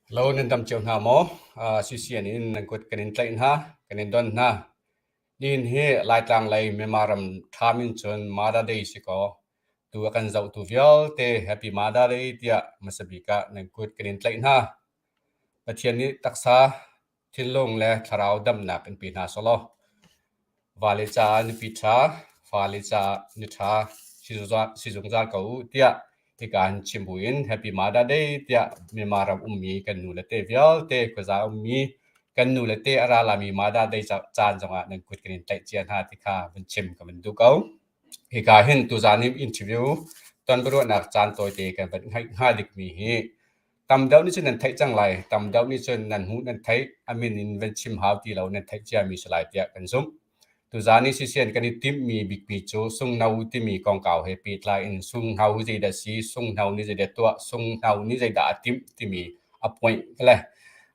Hello, nan dam cio hna maw? CCN in nan kut kan in tlaih hna, kan in don hna. Nihin hi Laitlang lei Myanmar ram ṭham in cun Mother Day si kaw, tu a kan zohtu vialte Happy Mother Day tiah hmasa bik ah nan kut kan in tlaih hna. Pathian nih taksa, thinlung le thlarau damnak in pe hna selaw, vale caah nupi ṭha, fale caah nu ṭha si zungzal ko u tiah hika in chim buin Happy Mother Day tiah Myanmar ram ummi kan nu le te vialte khuaza ummi kan nu le te a ra lami Mother Day caan zongah nan kut kan in tlaih cia hna ti kha vun chim ka van duh ko. Hika hin tuzaan hi interview ton biaruahnak caan tawite kan van hnga dikmi hi Tam deuh nih cun nan theih cang lai. Tam deuh nih cun nan hmuh nan theih. A min in van chim hau ti lo nan theih ciami si lai tiah kan zumh. Tuzaan i sisian kan i timhmi bikmi cu sunghno timi kongkau he pehtlai in sunghno zeidah si, sunghno nih zeidah tuah, sunghno nih zeidah a timh timi a point le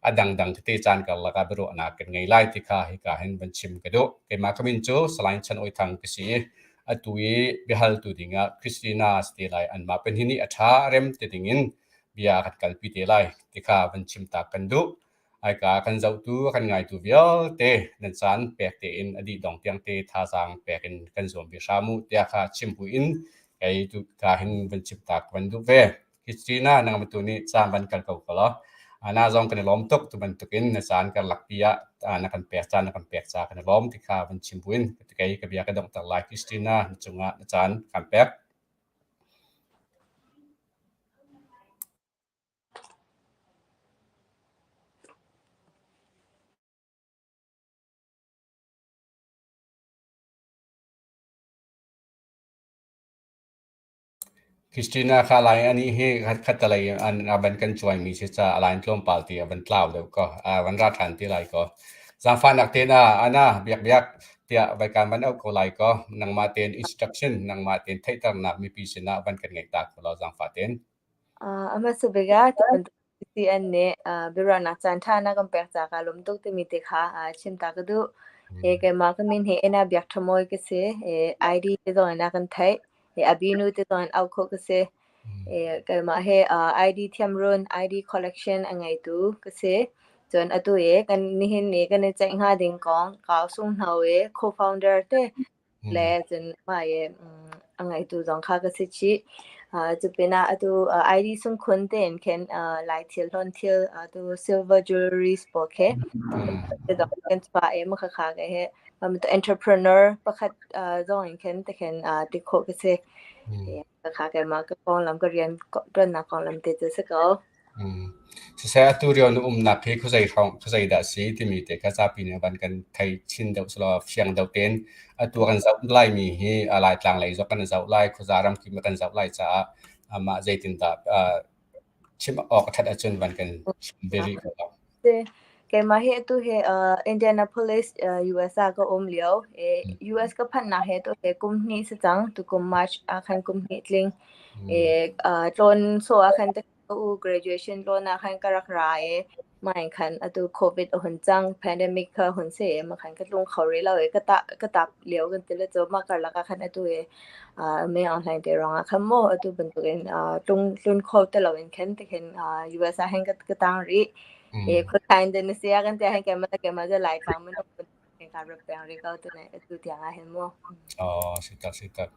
a dangdang tete caan karlak ah biaruahnak kan ngei lai ti kha hika hin van chim ka duh. Keimah ka min cu Salai Chan Awi Thang ka si i atu i biahaltu dingah Christina si te lai. Anmah pahnih nih a ṭha a rem ti dingin bia kan kalpi te lai ti kha van chim ta kan duh. Aika kan zohtu kan ngaitu vialte nan caan pek tein a dih dong tiang te thazaang pek in kan zuam ve hram u tiah kha chim buin kei tu ka hin van chim ta ka van duh ve. Christina nang tu nih caan van kal ko ko law. Na zong kan i lawm tuk tu bantukin na caan karlak pi ah na kan pek caan na kan pek ca kan i lawm ti kha van chim buin kei ka bia ka donghter lai Christina na cungah na caan kan pek. Christina kha lai anih hi khattelei an a van kan cuaimi si ca a line tlawmpal ti a van tlau deuh ko a van ra ṭhan ti lai ko. Zaangfahnak te na ana biakbiak tiah vai kan van auh ko lai ko nangmah tein instruction nangmah tein theihternak mipi sinah van kan ngeih ta ko law zaangfah tein. A hmasa bik ah ti bantuk CCN nih biaruahnak caanṭha na kan pek caah kaa lawm tuk timi te kha chim ta ka duh. Keimah ka min hi Ena Biak Ṭha Mawi ka si. ID te zong in a kan theih. Abinu te zong in auh khawh ka si. Keimah hi ID thiamrun, ID collection a ngeitu ka si. Cun atu i kan nihin ni kan i ceih hnga ding kong Kau Sung Hno i co-founder te le cun mah i a ngeitu zong kha ka si chih. Cu pinah atu ID sungkhun tein khin Lai thil hlawn thil atu silver jewelries pawl khi kan chuah i mah khakha ke hi entrepreneur pakhat zong in khin tikhin ti khawh ka si. Khakha keimah ka konglam ka rian ṭuannak konglam te cu si ko. Siseh atu rio na umnak hi khuazei hrawng khuazei dah si timi te kha zapi nih van kan thei chin deuh selaw fiang deuh tein atu kan zoh laimi hi Laitlang lei zong kan zoh lai khuaza ramkip kan zoh lai caah amah zeitindah chim awk a ṭhat ahcun van kan chim ve rih ko lo. Keimah hi atu hi Indianapolis, US ah ka um lio. US ka phanhnak hi atu hi kum hnih si cang. Tukum March ah khan kum hnih tling. Tlawn sawh ah khan ka u graduation tlawn ah khan ka rak ra i mah in khan atu COVID a hun cang. Pandemic kha hun si i mah khan ka tlung kho rih lo i ka tah ka tap lio kan ti le cu mah karlak ah khan atu hi mei Aung Hlaing te ruangah khan maw atu bantukin tlung tlun kho ti loin khan tikhin US ah hin ka ka tang rih. Khuathai in na si ah kan ti ahhin keimah le keimah cu Laitlang minung ka rak peng rih ko tu atu tiang ah hin mu. Oh, si tak si tak.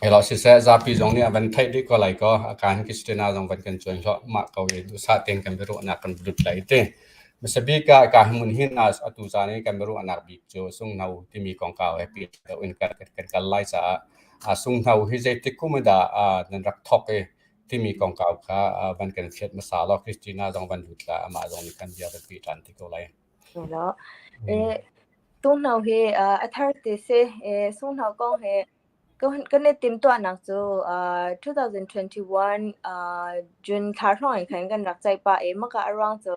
Elo siseh zapi zong nih a van theih dih ko lai ko a kaan Christina zong van kan cuan hloh mah ko i duhsah tein kan biaruahnak kan lut lai ti. Hmasabik ah ka hmun hin atu caan i kan biaruahnak bik cu sunghno timi kongkau he pehtlai in kan kan kal lai caah sunghno hi zeitik kum dah nan rak thawk i timi kongkau kha van kan fiat hmasa law Christina zong van lut la amah zong nih kan bia van peh ṭhan ti ko lai. Elo. Sunghno hi a thar ti si. Sunghno kong hi kan i timhtuahnak cu 2021 June thla hrawng in khan kan rak ceih pah i maka a ruang cu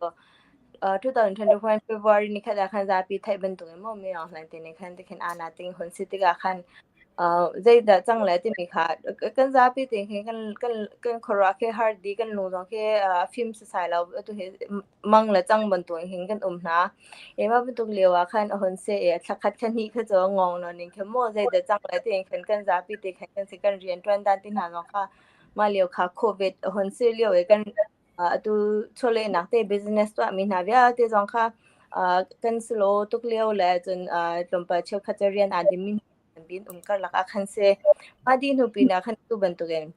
2021 February ni khat ah khan zapi theih bantuk in maw mi Aung Hlaing te nih khan tikhin aa ting hun si tikah khan zeidah cang le timi kha kan zapi te khin kan kan kan khuaruah khi har di kan lung zong khi a fim sasai lo atu hi mang le cang bantuk in hin kan um hna. Mah bantuk lio ah khan a hun si i thla khat thla hnih kha cu ngong nawn in khin maw zeidah cang le tiin khan kan zapi te khan kan si kan rian ṭuan dan ti hna zong kha mah lio kha COVID a hun si lio i kan. Atu chawlehnak te business tuahmi hna vialte zong kha kan slow tuk lio le cun tlawmpal cheukhat cu rian aa dinmi bin um karlak ah khan si. Mah dih hnu pinah khan tu bantukin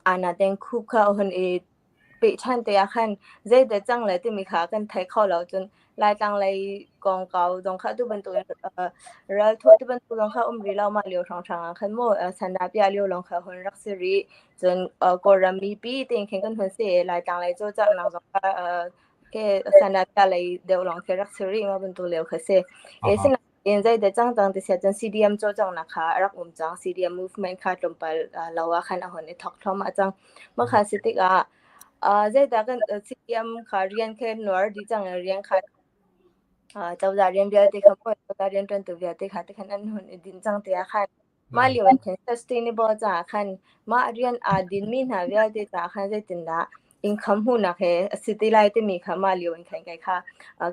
ana teng khup kha a hun i peh ṭhan te ah khan zeidah cang le timi kha kan thei kho lo. Cun Laitlang lei kongkau zong kha tu bantukin ral thawh ti bantuk zong kha um rih lo. Mah lio hrawnghrang ah khan mu sandah piah lio lawng kha hun rak si rih. Cun Kawlram mipi tein khin kan hun si i Laitlang lei cawlcanghnak zong kha ke sandah piah lei deuh lawng khi rak si rih ma bantuk lio kha si. Sinain zeidah cang cang ti siah cun CDM cawlcanghnak kha a rak um cang. CDM movement kha tlawmpal lo ah khan a hun i thawk thluahmah cang. Mah kha si tikah zeidah kan CDM kha rian khe nuar dih cang i rian kha cozah rian vialte kha cozah rianṭuantu vialte kha tikhan an hun i dinh cang tiah khan mah lio in khin sustainable caah khan mah rian aa dinmi hna vialte caah khan zeitindah income hmuhnak he a si ti lai timi kha mah lio in khan kai kha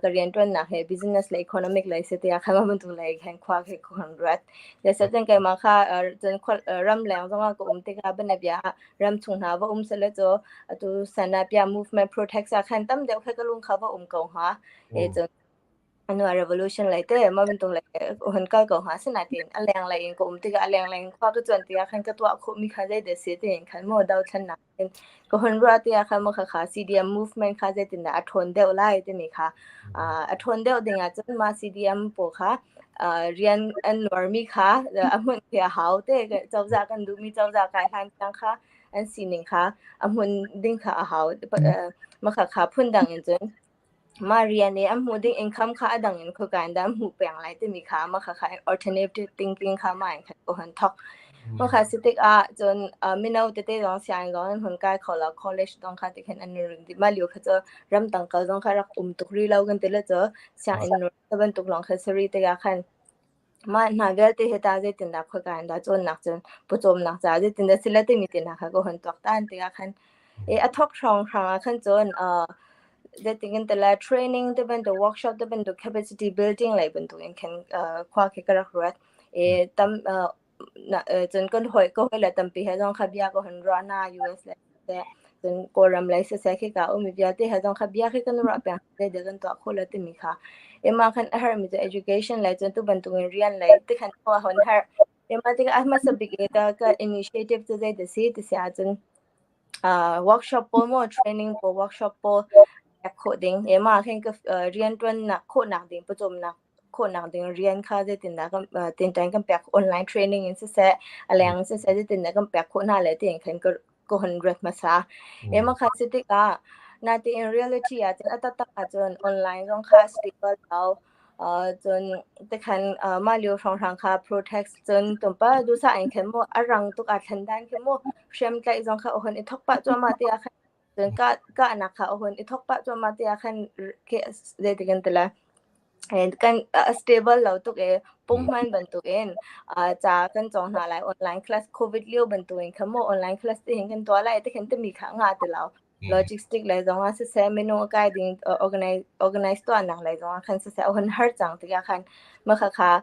ka rianṭuannak he business le economic lei si tiah khan mah bantuk lei khan khua khi ka hun ruat. Le cun keimah kha cun ramleng zongah ka um tikah bianabia ah ramchung hna va um sele cu atu sanapia movement protect ah khan tam deuh kha ka lung kha va um ko hnga. E cun anu revolution lei te mah bantuk lei hun kal ko hnga. Asinain a leng lei in ka um tikah a leng lei in khua ka cuan tikah khan ka tuah khawhmi kha zeidah si tiin khan maw dothlennak in ka hun ruah tikah khan maw khakha CDM movement kha zeitindah a ṭhawn deuh lai timi kha a ṭhawn deuh ding ahcun mah CDM pawl kha rian an nuarmi kha a hmunh khi a hau te. Cozah kan duhmi cozah kai hlan tiang kha an sining kha a hmun ding kha a hau. Mah khakha phundang in cun mah rian i an hmuh ding income kha a dang in khoika in dah an hmuh peng lai timi kha mah khakha alternative thinking kha mah in khan ka hun thawk. Mah kha si tikah cun mino tete zong sianginn zong an hun kai kho lo, college zong kha tikhin an run dih. Mah lio kha cu ramdang kal zong kha rak um tuk rih lo kan ti le cu sianginn bantuk lawng kha si rih tikah khan mah hna vialte hi ta zeitindah khoika in dah cawnnak cun pawcawmnak caah zeitindah si le timi te hna kha ka hun tuaktan tikah khan e a thawk hrawnghrang ah khan cun zeitin tala training te bantuk, workshop te bantuk, capacity building lei bantuk in khan khua khi ka rak ruat e tam cun kan hawi ka hawi le tampi he zong kha bia ka hun ruah hna, US le cun Kawlram lei siseh khika ummi vialte he zong kha bia khi kan ruah peng zeidah kan tuah khawh lo timi kha. Ema khan a herhmi cu education lei cun tu bantukin rian lei ti khan a hun herh. Ema tikah a hmasa bik i ka initiative cu zeidah si ti si ahcun workshop pawl maw, training pawl, workshop pawl pek khawh ding. Ema khin ka rianṭuannak khawhnak ding, pawcawmnak khawhnak ding rian kha zeitindah kan tinṭan kan pek, online training in siseh, a leng in siseh, zeitindah kan pek khawh hna le tiin khan ka hun ruat hmasa. Ema kha si tikah natein reality ah cun a taktak ahcun online zong kha stable lo. Cun tikhan mah lio hrawnghrang kha protest cun tumpa duhsah in khan mu a rang tuk aa thlen dan khi mu hriamtlaih zong kha a hun i thawk pah cuahmah tiah khan cun kahnak kha a hun i thawk pah cuahmah tiah khan zeitik in ti le kan a stable lo tuk i punghman bantukin ca kan cawng hna lai, online class COVID lio bantukin kha mu online class ti hin kan tuah lai ti khin timi kha ngah ti lo. Logistic lei zong ah siseh, minung a kai ding organize tuahnak lei zong ah khan siseh, a hun har cang tikah khan mah khakha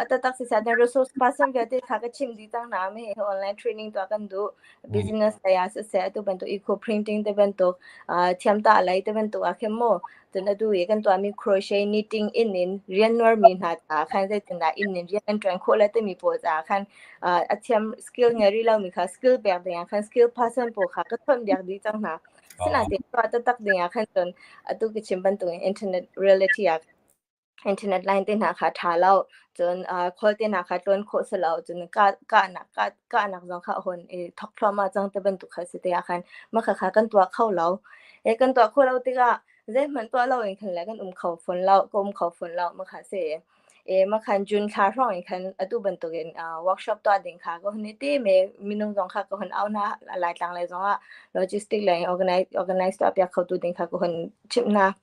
taktak siseh then resource person vialte kha ka chim dih cang hna. Mi online training tuah kan duh, business lei ah siseh, atu bantuk eco printing te bantuk, thiamtah lei te bantuk ah khin mu cun atu i kan tuahmi crochet, knitting in rian nuarmi hna caah khan zeitindah inn in rian an ṭuan khawh le timi pawl caah khan a thiam skill ngei rih lomi kha skill pek ding ah khan skill person pawl kha ka chawnhbiak dih cang hna. Sinain tuah taktak ding ah khan cun atu ka chim bantukin internet reality ah internet line te hna kha ṭha lo, cun call te hna kha tlawn khawh si lo, cun kahnak zong kha a hun i thawk thluahmah cang te bantuk kha si tikah khan mah khakha kan tuah kho lo. Kan tuah khawh lo tikah zeihmanh tuah loin khan le kan um kho fawn lo, ka um kho fawn lo mah kha si. Mah khan June thla hrawng in khan atu bantukin workshop tuah ding kha ka hun i tim i minung zong kha ka hun auh hna. Laitlang lei zongah logistic lei organize tuah piak khotu ding kha ka hun chimh hna.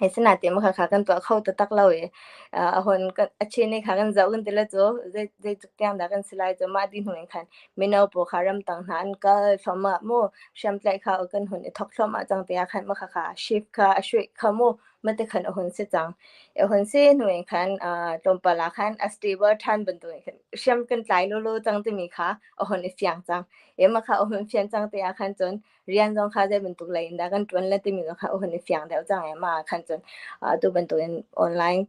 Asinain mah khakha kan tuah kho taktak lo i a hun a chin i kha kan zoh kan ti le cu zeitluk tiang dah kan si lai cu mah dih hnu in khan mino pawl kha ramtang hna an kal thluahmah mu, hriamtlaih kha kan hun i thawk thluahmah cang tiah khan mah khakha shift kha a suih kha mu. Mah ti khan a hun si cang. A hun si hnu in khan tlawmpal ah khan a stable ṭhan bantuk in khan hriam kan tlai lawlaw cang timi kha a hun i fiang cang. I mah kha a hun fian cang te ah khan cun rian zong kha zei bantuk lei in dah kan ṭuan le timi zong kha a hun i fiang deuh cang i mah ah khan cun atu bantuk in online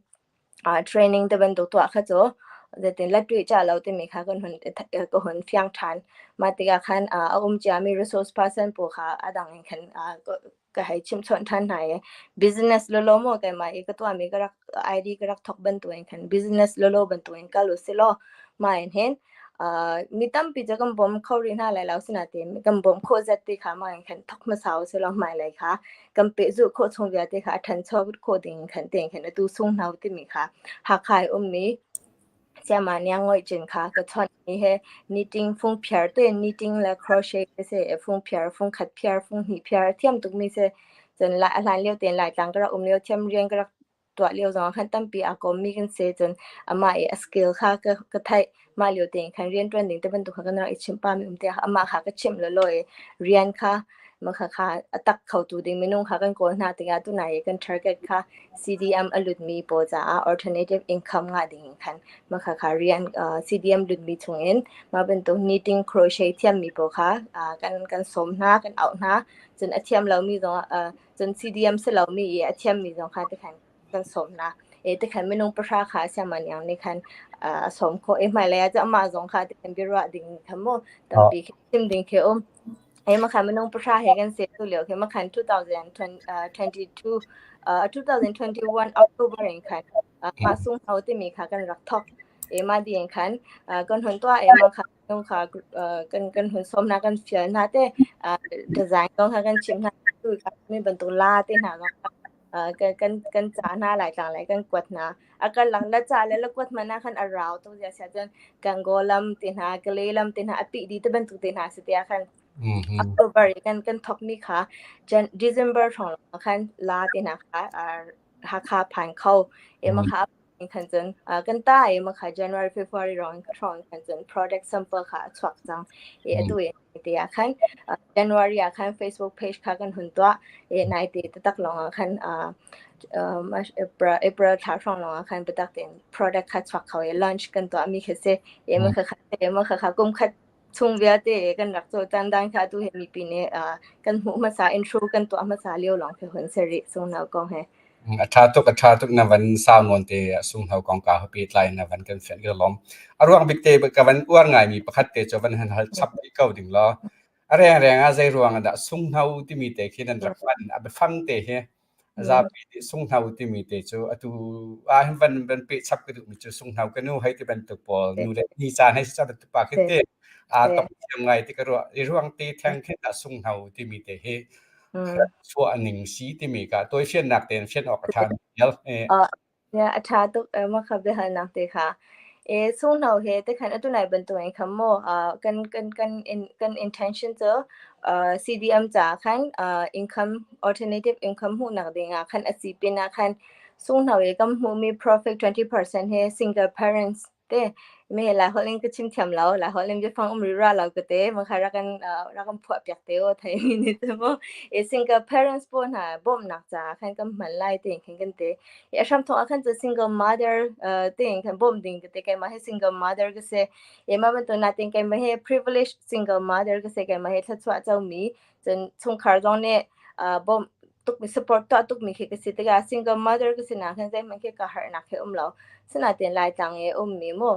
training te bantuk tuah kha cu zeitin lattuih cah lo timi kha kan hun ka hun fiang ṭhan. Mah tikah khan a um ciami resource person pawl kha a dang in khan ka hei chimhchawnh ṭhan hna i business lawlaw maw keimah i ka tuahmi ka rak ID ka rak thawk bantukin khan business lawlaw bantukin kal u silaw mah in hin mi tampi cu kan bawm kho rih hna lai lo sinain kan bawmh khawh zat ti kha mah in khan thawk hmasa u silaw hmailei kha kan pehzulh khawh chung vialte kha a ṭhancho khawh ding khan tein khan atu sunghno timi kha Hakha i ummi Sayama Niang Ngoi Cin kha ka chawnh mi he knitting fung phiar te knitting le crochet te se fung phiar fung khat phiar fung hnih phiar a thiam tukmi si. Cun lai a hlan lio tein Laitlang ka rak um lio thiam rian ka rak tuah lio zong ah khan tampi aa kawmmi kan si. Cun amah i a skill kha ka theih. Mah lio tein khan rianṭuan ding te bantuk kha kan rak i chimh pahmi um tiah amah kha ka chimh lawlaw i rian kha mah kha a tak khotu ding minung kha kan kawl hna tikah tunai i kan target kha CDM a lutmi pawl caah alternative income ngah ding in khan mah kha rian CDM lutmi chungin mah bantuk knitting crochet thiammi pawl kha kan sawm hna kan auh hna. Cun a thiam lomi zong cun CDM si lomi i a thiammi zong kha tikhan kan sawm hna. E tikhan minung pahra kha siaman yang nih khan a sawm khawh i hmailei ah cun amah zong kha tikhan biaruah ding kha mu tampi khi chim ding khi um. E ma khan minung pahra he kan se tu lio khi ma khan 2022 2021 October in khan ma sung hau timi kha kan rak thok. E ma ding khan kan hun tua e ma kha minung kha kan hun sawm hna kan fial hna te design zong kha kan chim hna tu mi bantuk la te hna zong kha kan ca hna Laitlang lei kan kuat hna. A karlak la ca le la kuat hmanh ah khan a rau tuk zia sia cun Gangaw lam te hna, Kalay lam te hna a pih dih te bantuk te hna si tiah khan October i kan thawkmi kha December hrawng lawng khan la te hna kha Hakha phan kho. Ema kha khan cun kan ta ema kha January February rong hrawng khan cun product sample kha a chuak cang. I atu in te ah khan January ah khan Facebook page kha kan hun tuah. I nai te taktak lawng ah khan April April thla hrawng lawng ah khan biatak tein product kha chuak kho i launch kan tuah mi khi si. Ema kha kha ema kha kha kum khat chung vialte kan rak cawlcang dan kha atu hi mipi nih kan hmuh hmasa intro kan tuah hmasa lio lawng khi hun si rih sunghno kong he. A ṭha tuk, a ṭha tuk na van sau nawn te sunghno kong ka hopi tlai na van kan fian ka lawm. A ruang bik te ka van uar ngaimi pakhat te cu van han hal chap rih ko ding law. A rengreng ah zei ruang ah dah sunghno timi te khi nan rak hman a biafang te hi zapi nih sunghno timi te cu atu ah hin van van peh chap ka duhmi cu sunghno ka nu hei ti bantuk pawl nu le ni caan hei si ca bantuk pa khi te aa tok thiam ngai ti ka ruah i ruang te theng khin dah sunghno timi te hi chuah ning si timi ka tawifiannak tein fian awk a ṭha mi vial. Yeah, a ṭha tuk mah kha biahalnak te kha. E sunghno he te khan atu nai bantuk in khan maw kan kan kan in, kan intention cu CDM ca khan income alternative income hmuhnak ding ah khan a si pin ah khan sunghno he kan hmuhmi profit 20% he single parents te me lai holh in ka chim thiam lo lai holh in biafang um rira lo ka te ma kha rak kan rak kan phuah piak te o thai mi ni te mo e single parents po hna bawmhnak ca khan kan hman lai te khan kan te e hram thong khan chu single mother te khan bawm ding ka te kai ma he single mother ka se e ma ban to na ting kai ma he privileged single mother ka se kai ma he thla chua mi cun chungkhar zong nih bawmh tukmi support tuah tukmi khi ka si tikah single mother ka si nak hin zeihmanh khi ka harnak khi um lo. Sinain Laitlang i ummi mu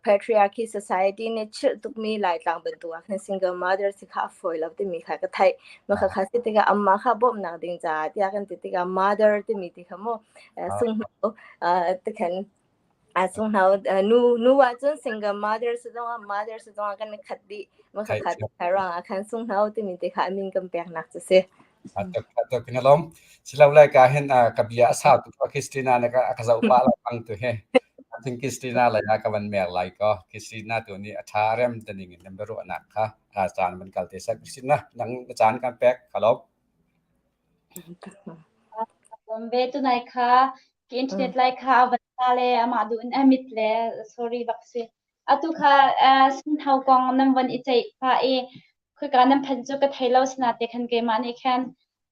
patriarchy society nih chilh tukmi Laitlang bantuk ah khin single mother si kha a fawi lo timi kha ka theih. Mah kha kha si tikah amah kha bawmhnak ding caah tiah kan ti tikah mother timi ti kha mu sunghno tikhan Sunghno nu nu ahcun single mother si zongah mother si zongah kan i khat dih. Mah kha kha ruangah khan sunghno timi te kha a min kan peknak cu si. Tuk na lawm. Silo lai ka hin ka bia a sau tuk Christina na ka ka zoh pah lo bang tu he. I think Christina lai ka van mer lai ko. Christina tu nih a tha rem te ning in nan biaruahnak kha a caan van kal te sek. Christina nang na caan kan pek ka lawm. Lawm ve tunai kha Ka internet lai kha a van ta le amah duh in a mit le sorry bak si. Atu kha sunhau kong nan von i ceih pah i khoika nan phanh cu ka thei lo sinate khan keimah nih khan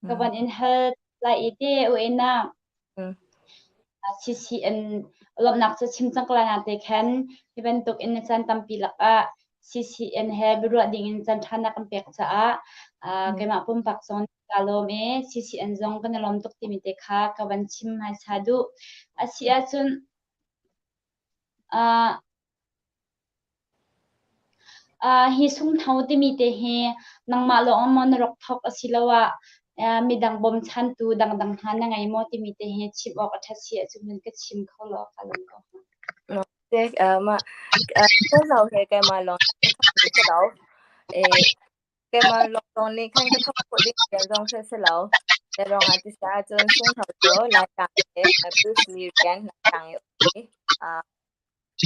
ka von in hal. Lai i te u ena. CCN lawmhnak cu chim cang ko lai na te khan hi bantuk in na caan tampi lakah CCN he biaruah ding in caan ṭha na kan pek caah keimah pumpak zong ka lawm i CCN zong kan i lawm tuk timi te kha ka van chim hmaisa duh. A si ahcun Hi sungtho timi te hi nangmah lawng maw na rak thawk asiloah midang bawmchantu dangdang hna na ngei maw timi te hi chim awk a ṭhat si ahcun nan ka chim kho law ka lawm ko hnga. Mah sungtho he keimah lawng ka lo. Keimah lawnglawng nih khan ka thawk khawh ding rian zong khi a si lo. Zeiruang ah ti si ahcun sungtho cu Laitlang le Bruce Lee rian Laitlang i a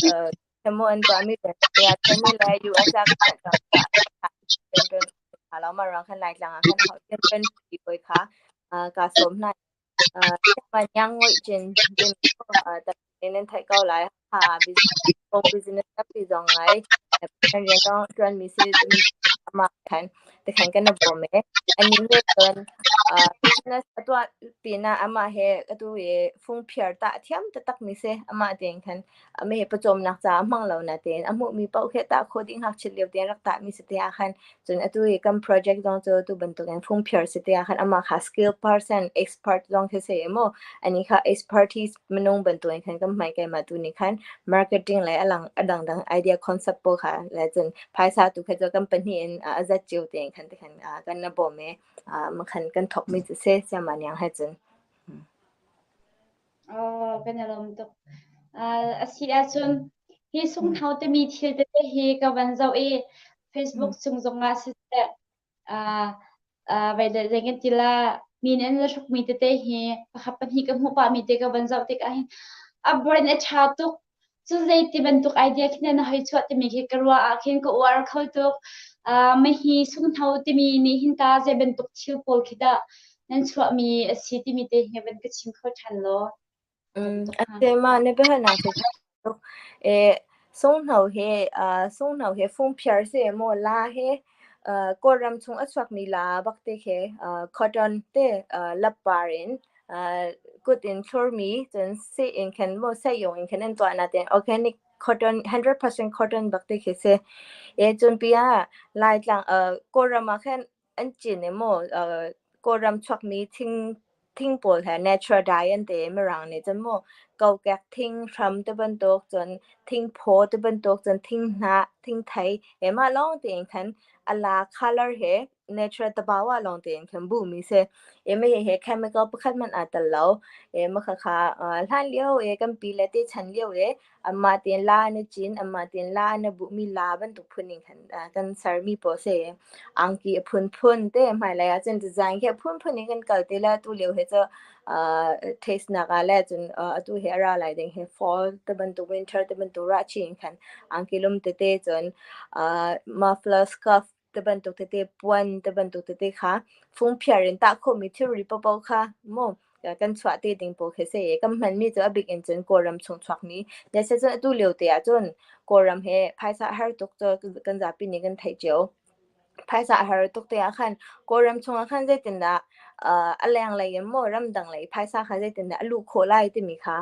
um i Temo an tuahmi vialte ah Temi le US ah kan tuah lo mah ruang khan Laitlang ah khan ho pi pawi kha kaa sawm hna. Yang ngoi chin nan theih ko lai. Ha business tampi zong ngai. Kan rian zong ṭuanmi si amah khan tikhan kan i bawm i ani nih cun business a tuah pinah amah he atu i fungphiar tah a thiam taktakmi si. Amah tein khan amah he pawcawmnak caah a hmang lo natein a hmuhmi paoh khi tah khawh dih ngakchia lio tein rak tahmi si te ah khan cun atu i kan project zong cu atu bantukin fungphiar si te ah khan amah kha skill person expert zong khi si mu ani kha expertise minung bantukin khan kan hmai keimah tu nih khan marketing le a lang a dangdang idea concept pawl kha le cun phaisa tu kha cu kan pahnih in a zat cio tein khan tikhan kan na bawm i khan kan thawk mi cu si siama niang he cun. Oh, kan i lawm tuk. A si ahcun hi sunghno timi thil tete hi ka van zoh i Facebook cung zongah siseh zei kan ti la mi nih an la hrukmi tete hi pakhat pahnih ka hmuh pahmi te ka van zoh tikah hin a brand a ṭha tuk. Cu zeiti bantuk idea khin na hoi chuah timi khi ka ruah ah khin ka uar kho tuk. Mahi sunghno timi nih hin ta zei bantuk thil pawl khi dah nan chuahmi a si timi te hi van ka chim kho ṭhan law. Mah na biahalnak cu sunghno he sunghno he fungphiar si maw la he Kawlram chung a chuakmi la bak te khi cotton te lapar in kut in thlurmi cun seh in khan maw seh-yung in khan an tuah natein organic cotton 100% cotton bak te khi si. Cun pi ah Laitlang Kawlram ah khan an cin i maw Kawlram chuakmi thing thing pawl he natural dye an ti i Mirang nih cun maw kokek thing hram ti bantuk cun thingphaw ti bantuk cun thinghnah thingthei he mah lawng tein khan a la color he natural tabawa lawng tein khan buhmi si. I mah hihi chemical pakhat hmanh aa tel lo. I mah khakha hlan lio i kan pi le te chan lio i anmah tein la an i cin, anmah tein la an i buhmi la bantuk phun in khan kan sermi pawl si. Angki a phunphun te hmailei ah cun design khi a phunphun in kan kal te le atu lio hi cu taste nak ah le cun atu hi a ra lai ding hi fall te bantuk winter te bantuk rah chin in khan angki lum tete cun muffler scarf te bantuk tete puan te bantuk tete kha fungphiar in tah khawhmi thilri paohpaoh kha mu kan chuah te ding pawl khi si i kan hmanmi cu a bik in cun Kawlram chung chuakmi le cun atu lio te ah cun Kawlram he phaisa a har tuk cu kan zapi nih kan theih cio. Phaisa a har tuk te ah khan Kawlram chung ah khan zeitindah a lenglei in maw ramdang lei phaisa kha zeitindah a luh khawh lai timi kha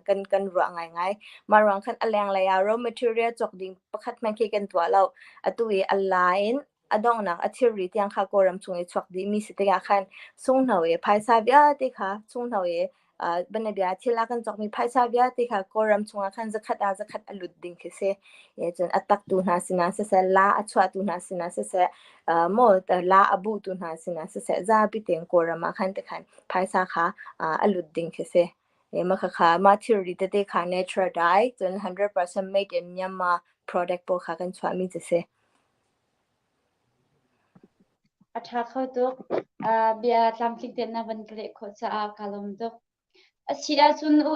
kan ruah ngaingai. Mah ruang khan a lenglei ah raw material cawk ding pakhat hmanh khi kan tuah lo. Atu i a la in a donghnak a thilri tiang kha Kawlram chung i chuak dihmi si tikah khan sunghno i phaisa vialte kha sunghno i banabia thil a kan cawkmi phaisa vialte kha Kawlram chungah khan zakhat ah zakhat a lut ding khi si. Cun a taktu hna sinah siseh, la a chuahtu hna sinah siseh, maw la a buhtu hna sinah siseh, zapi tein Kawlram ah khan tikhan phaisa kha a lut ding khi si. Mah khakha mah thilri tete kha natural dye cun 100% made in Myanmar product pawl kha kan chuahmi cu si. A ṭha kho tuk. Bia tlamtling tein na van ka leh khawh caah kaa lawm tuk. A si ahcun u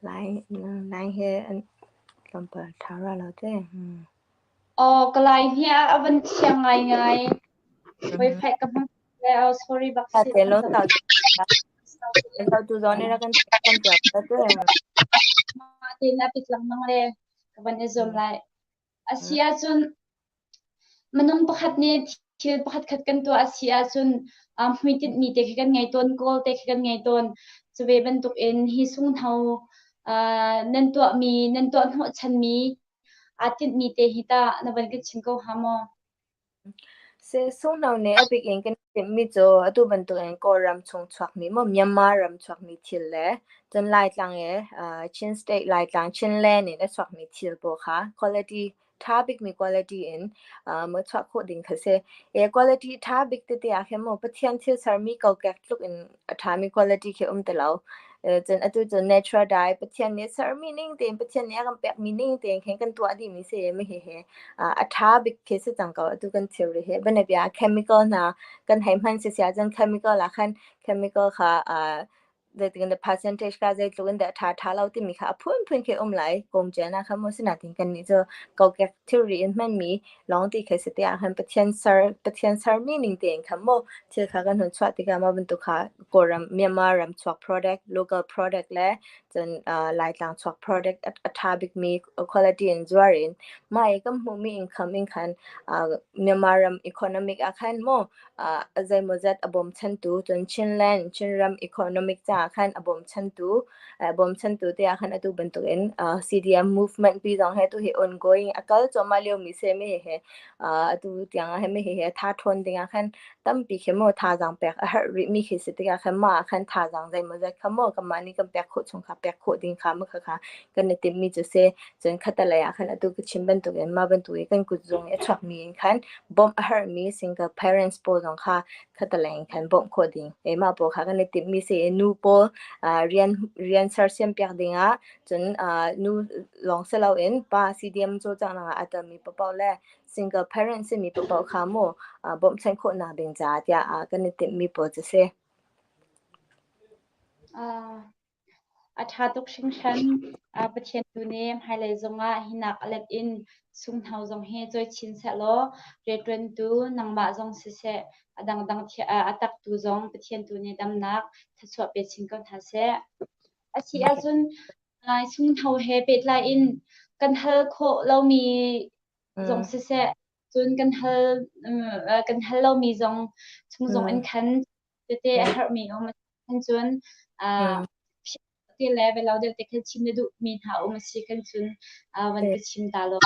Lai he an tlawmpal ṭha rua lo te. Aw, ka lai hi a van thiang ngaingai. Wifi ka hmang. Le sorry bak si. Te lo sau tu tu zon ne kan kan piak ta te. Ma tin a pit lengmang le ka van i zuam lai. A si ahcun minung pakhat nih thil pakhat khat kan tuah a si ahcun hmuitinh mi te khi kan ngei tawn, goal te khi kan ngei tawn. Cu ve bantukin hi sunghno nan tuahmi, nan tuah hnawhchanmi aa tinhmi te hi tah na van kan chim ko hnga maw? Sunghno nih a bik in kan timhmi cu atu bantukin Kawlram chung chuakmi maw Myanmar ram chuakmi thil le cun Laitlang i Chin State Laitlang Chinland in a chuakmi thil pawl kha quality ṭha bikmi quality in maw chuah khawh ding kha si. Quality ṭha bik tete ah khin maw Pathian thil sermi kokek tluk in a ṭhami quality khi um ti lo. Cun atu cu natural dye Pathian nih sermi ning tein Pathian nih a kan pekmi ning tein khin kan tuah dihmi si i hihi a ṭha bik khi si cang ko atu kan thilri hi. Bianabia ah chemical hna kan hei hman sisi ahcun chemical ah khan chemical kha zeitin dah percentage kha zeitluk in dah a ṭha ṭha lo timi kha a phunphun khi um lai. Kawmcian ah khan maw sinain kannih cu kokek thilri in hmanmi lawng ti khi si tiah khan Pathian ser Pathian sermi ning tein khan maw thil kha kan hun chuah tikah mah bantuk kha Kawlram Myanmar ram chuak product local product le cun Laitlang chuak product a ṭha bikmi quality in zuar in mah i kan hmuhmi income in khan Myanmar ram economic ah khan maw zeimawzat a bawmchantu cun Chinland Chinram economic caah khan a bawmchantu bawmchantu te ah khan atu bantukin CDM movement pi zong he tu hi ongoing a kal cuahmah liomi si mi he atu tiang ah mi he tha ṭhawn ding ah khan tampi khi maw thazaang pek a herh rih mi khi si tikah khan mah ah khan thazaang zeimawzat kha maw kanmah nih kan pek khawh chung kha pek khawh ding kha ma kha kha kan i timhmi cu si. Cun khattelei ah khan atu ka chim bantukin mah bantuk i kan kutzung i a chuakmi in khan bawmh a herhmi single parents pawl zong kha khattelei in khan bawmh khawh ding. Mah pawl kha kan i timhmi si i nu pawl rian rian sersiam piak ding ah cun nu lawng si loin pa CDM cawlcanghnak ah aa telmi paohpaoh le single parent simi paohpaoh kha mu bawmhchanh khawhnak ding caah tiah kan i timhmi pawl cu si. A ṭha tuk hringhran. Pathian tu nih hmailei zongah hinak a let in sunghno zong hi cawi chin sehlaw rianṭuantu nangmah zong siseh a dangdang a taktu zong Pathian tu nih damnak thluachuah pe chin ko hna seh. A si ahcun sunghno he pehtlai in kan hal khawh lomi zong siseh cun kan hal kan hal lomi zong chung zong in khan tete a herhmi um khan cun te le velo deuh te khan chim na duhmi hna um a si khan cun van ka chim ta lo.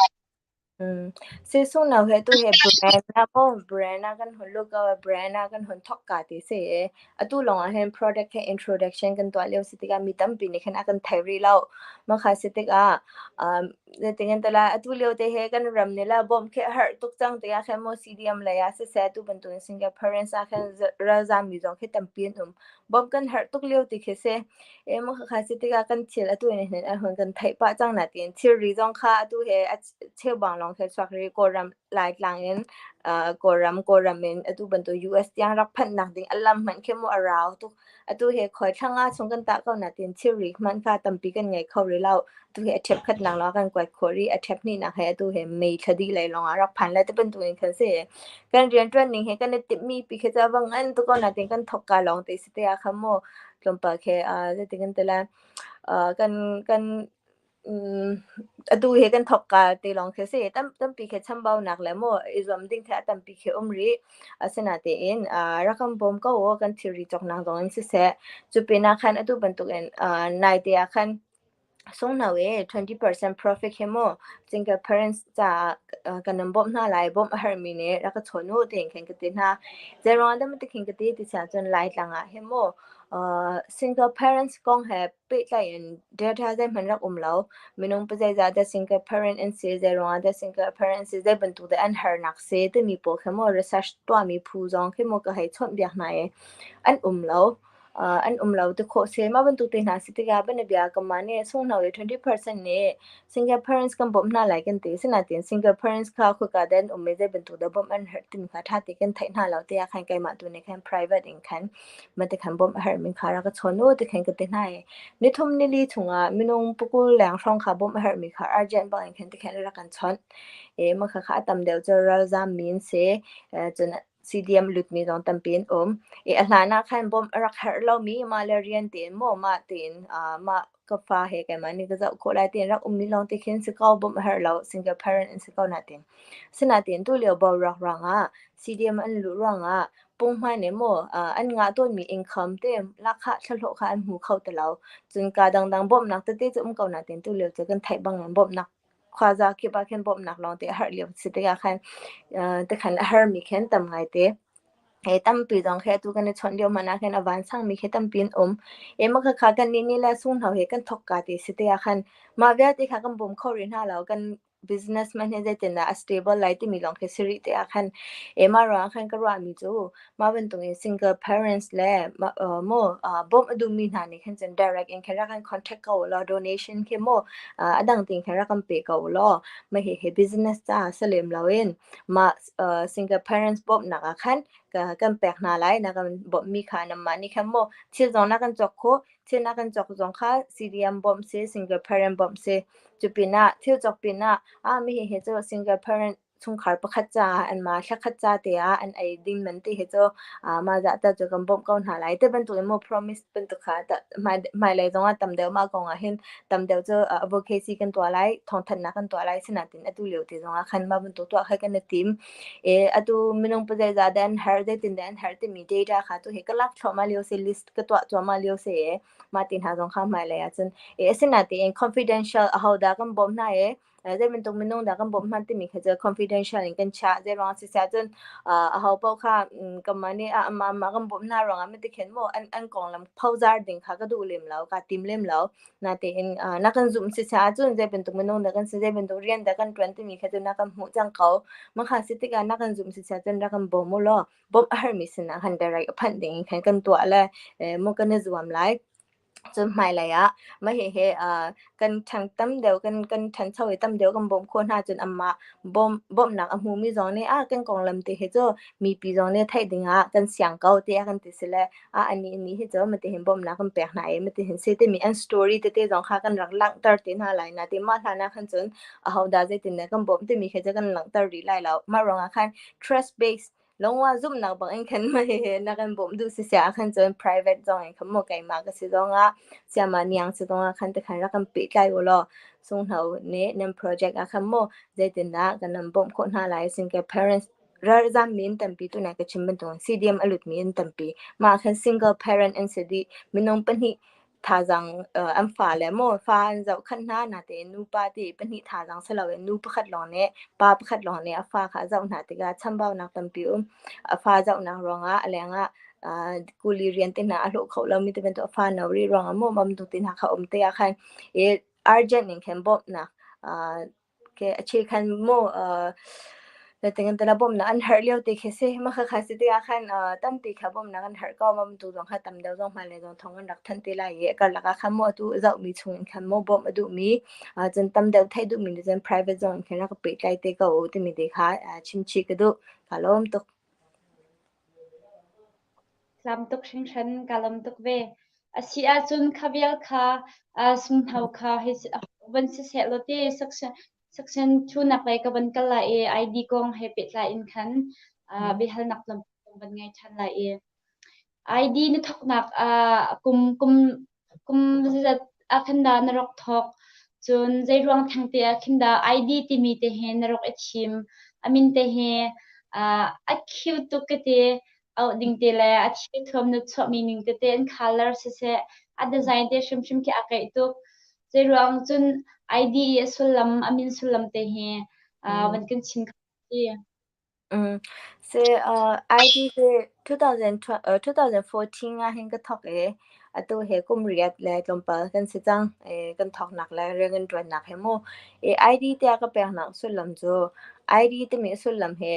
Sehsungno he tu he brand na maw brand ah kan hun look ah brand ah kan hun thawk ka ti si i atu lawng ah hin product he introduction kan tuah lio si tikah mi tampi nih khan a kan thei rih lo. Mah kha si tikah zeitin kan ti lai atu lio te he kan ram nih le bawmh khi a herh tuk cang tikah khin maw CDM lei ah siseh atu bantukin Singaporeans ah khin ralzaam mi zong khi tampi an um. Bawmh kan herh tuk lio ti khi si. Mah khakha si tikah kan thil atu in hin a hun kan theih pah cang natin thilri zong kha atu he a cheubang lawng khi chuak rih. Kawlram Laitlang in Kawlram Kawlram in atu bantuk US tiang rak phanhnak ding a lam hmanh khi mu a rau tuk. Atu he khoi thla nga chung kan tah ko natin thilri hmanh kha tampi kan ngei kho rih lo. Atu hi a ṭhep khatnak lawng kan kuat khawh rih. A ṭhep hnihnak he atu he May thla dih lei lawng ah rak phan lai ti bantuk in khan si. Kan rianṭuan ning he kan i timhmi pi khi cu a va ngan tuk ko natin kan thawkka lawng te si te ah khan mu tlawmpal khi zeitin kan ti lai kan kan atu hi kan thawkka te lawng khi si. Tampi khi chambaunak le mu i zuam ding khi a tampi khi um rih. Asinain rak kan bawm ko u kan thilri cawknak zong in siseh. Cu pinah khan atu bantukin naite ah khan Sunghno i 20% profit hi mu single parents caah kan nan bawmh hna lai bawmh a herhmi nih rak ka chawn u tiin khin ka ti hna. Zeiruang ah dah ti khin ka ti ti siah cun Laitlang ah hin mu single parents kong he pehtlai in data zeihmanh rak um lo. Minung pazeizah dah single parent an si, zeiruang ah dah single parent an si, zei bantuk dah an harnak si timi pawl khi mu research tuahmi phu zong khi mu ka hei chawnhbiak hna i an um lo. An um lo ti khawh si. Mah bantuk te hna si tikah bianabia kanmah nih sunghno i 20% nih single parents kan bawmh hna lai kan ti. Asinain single parents kha khoika dah an um i zei bantuk dah bawmh an herh timi kha ṭha tein kan theih hna lo tiah khan keimah tu nih khan private in khan mah ti khan bawmh a herhmi kha rak ka chawn u ti khan ka ti hna i nithum nili chungah minung pakul leng hrawng kha bawmh a herhmi kha urgent bak in khan ti khan rak kan chawnh. I mah khakha a tam deuh cu ralzaam mi an si. Cun CDM lutmi zong tampi an um. I a hlan ah khan bawmh a rak herh lomi mah le rian tein maw mah tein mah ka fa he keimah nih ka zoh khawh lai tiin rak ummi lawng te khin si ko bawmh a herh lo single parent an si ko natin. Sinain tulio boruak ruangah CDM an luh ruangah punghman in maw an ngah tawnmi income te lahkhah thlahlawh kha an hmu kho ti lo. Cun kaa dangdang bawmhnak tete cu um ko nain tulio cu kan theih bangin bawmhnak khuaza kip ah khin bawmhnak lawngte a herh lio si tikah khan tikhan a hermi khin tam ngaite. He tampi zong khi atu kan i chawnh lio hmanh ah khin a vansangmi khi tampi an um. Mah khakha kannih nih le sunghno he kan thawkka ti si tikah khan mah vialte kha kan bawm kho rih hna lo. Kan businessman hi zeitindah a stable lai timi lawng khi si rih tikah khan mah ruangah khan ka ruahmi cu mah bantukin single parents le maw bawmh a duhmi hna nih khan cun direct in khan rak kan contact ko ulaw donation khi maw a dang tein khan rak kan pe ko ulaw mah hihi business caah si lem loin mah single parents bawmhnak ah khan kan pek hna lai na kan bawmhmi kha nanmah nih khan maw thil zong na kan cawk khawh thil na kan cawk zong kha CDM bawmh si single parent bawmh si cu pinah thil cawk pinah ah mi hi cu single parent chungkhar pakhat caah anmah thlakhat ca te ah an ei ding man ti hi cu mah zah ta cu kan bawmh ko hna lai ti bantuk in maw promise bantuk kha hmailei zong ah tam deuh mah kong ah hin tam deuh cu advocacy kan tuah lai thawngthanhnak kan tuah lai sinain atu lio te zong ah khan mah bantuk tuah kha kan i tim. Atu minung pazeizah dah an herh zeitin dah an herh timi data kha tu hi ka lak thluahmah lio si list ka tuah cuahmah lio si i mah ti hna zong kha hmailei ah cun asinain confidential ahodah kan bawmh hna i zei bantuk minung dah kan bawmh hna timi kha cu confidential in kan chiah. Zei ruang si cun aho paoh kha kanmah nih amah amah kan bawmh hna ruangah mati khin maw an konglam phozar ding kha ka duh lem lo, kaa tim lem lo. Natein na kan zumh si ahcun zei bantuk minung dah kan si, zei bantuk rian dah kan ṭuan timi kha cu na kan hmuh cang ko. Mah kha si tikah na kan zumh si ahcun rak kan bawm u law bawmh a herhmi sinah khan direct a phanh ding in khan kan tuah le maw kan i zuam lai. Cun hmailei ah mah hihi kan ṭhang tam deuh kan ṭhancho i tam deuh kan bawmh khawh hna cun anmah bawmhnak a hmumi zong nih ah kan konglam ti hi cu mipi zong nih theih ding ah kan siang ko tiah kan ti si le ah anih nih hi cu mati hin bawmhnak kan pek hna i mati hin si timi an story tete zong kha kan rak langhter te hna lai na ti mah hlan ah khan cun ahodah zeitin dah kan bawmh timi kha cu kan langhter rih lai lo. Mah ruangah khan trust based lungwa zumhnak bang in khan na kan bawmh duh si sia khan cun private zong in khan maw keimah ka si zongah siama niang si zongah khan te khan rak kan pehtlai u law sunghno nih nan project ah khan maw zeitindah kan nan bawmh khawh hna lai single parents ralzam mi an tampi tunai ka chim bantuk CDM a lut mi an tampi mah khan single parent an si dih minung pahnih thazaang an fale maw fa an zohkhenh hna natein nupa ti pahnih thazaang si loin nu pakhat lawng nih pa pakhat lawng nih a fa kha a zoh hna tikah chambaunak tampi um. A fa zohnak ruangah a lengah kuli rian te hna a hlawh kho lomi ti bantuk a fa no rih ruangah maw bantuk te hna kha um tikah khan i urgent in khan bawmhnak a chekhan maw na bawmhnak an herh lio te khi si. Mah khakha si tikah khan tampi kha bawmhnak an herh ko. Mah bantuk zong kha tam deuh zong hmailei zong thawng an rak thanh te lai i karlak ah khan maw atu zohmi chung in khan maw bawmh a duhmi cun tam deuh theih duhmi nih cun private zong in khan rak ka pehtlai te ko u timi te kha chimchih ka duh. Kaa lawm tuk. Tlam tuk hringhran, kaa lawm tuk ve. A si ahcun kha vial kha sunghno kha hei van siseh law ti section 2 nak lei ka van kal lai i ID kong he pehtlai in khan biahalnak tlawmpal van ngei ṭhan lai i ID na thawknak kum kum kum zeizat ah khan dah na rak thawk? Cun zeiruang thengte ah khin dah ID timi te hi na rak i thim? A min te hi a cute tuk ka ti. Auh ding te le a thilthuam na chuahmi ning tete an color siseh, a design te hrimhrim khi a keih tuk. Zeiruang cun ID i a sullam, a min sullam te hi van kan chim kho ti. Si, ID hi 2014 ah hin ka thawk i atu hi kum riat le tlawmpal kan si cang. Kan thawknak le rian kan ṭuannak hi mu. ID tiah ka peknak sullam cu ID timi sullam hi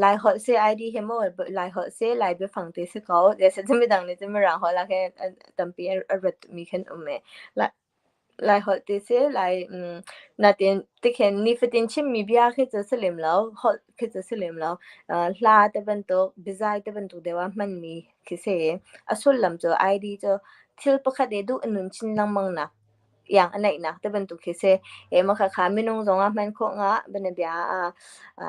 Laiholh si ID hi mu Laiholh si Lai biafang ti si ko. Midang nih cun Mirang holh ah khin tampi a rat mi khin um i. Laiholh ti si, Lai natin tikhin nifatin chimmi bia khi cu si lem lo, holh khi cu si lem lo. Hla te bantuk, biazai te bantuk deuh ah hmanmi khi si. A sullam cu ID cu thil pakhat i duh a nun chin lengmang nak. Iang a neihnak te bantuk khi si. E mah khakha minung zong ah hman khawh nga bianabia ah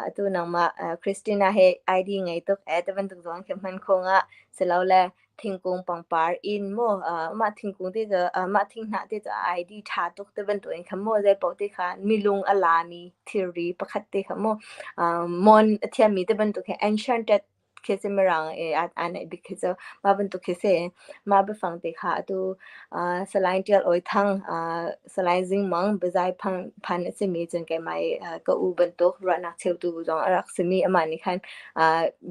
atu nangmah Christina he ID ngei tuk e te bantuk zong khi hman khawh nga silole thingkung pangpar inn mu mah thingkung te cu mah thinghnah te cu ID ṭha tuk te bantuk in khan mu zei paoh te kha milung a lami thilri pakhat te kha mu mon a thiammi te bantuk he enchanted khi si mirang i aa neih bik khi cu mah bantuk khi si. Mah biafang te kha atu Salai Ṭial Awi Thang, Salai Zing Mang biazai phan a simi cun keimah i ka u bantuk ruahnak cheutu zong a rak simi amah nih khan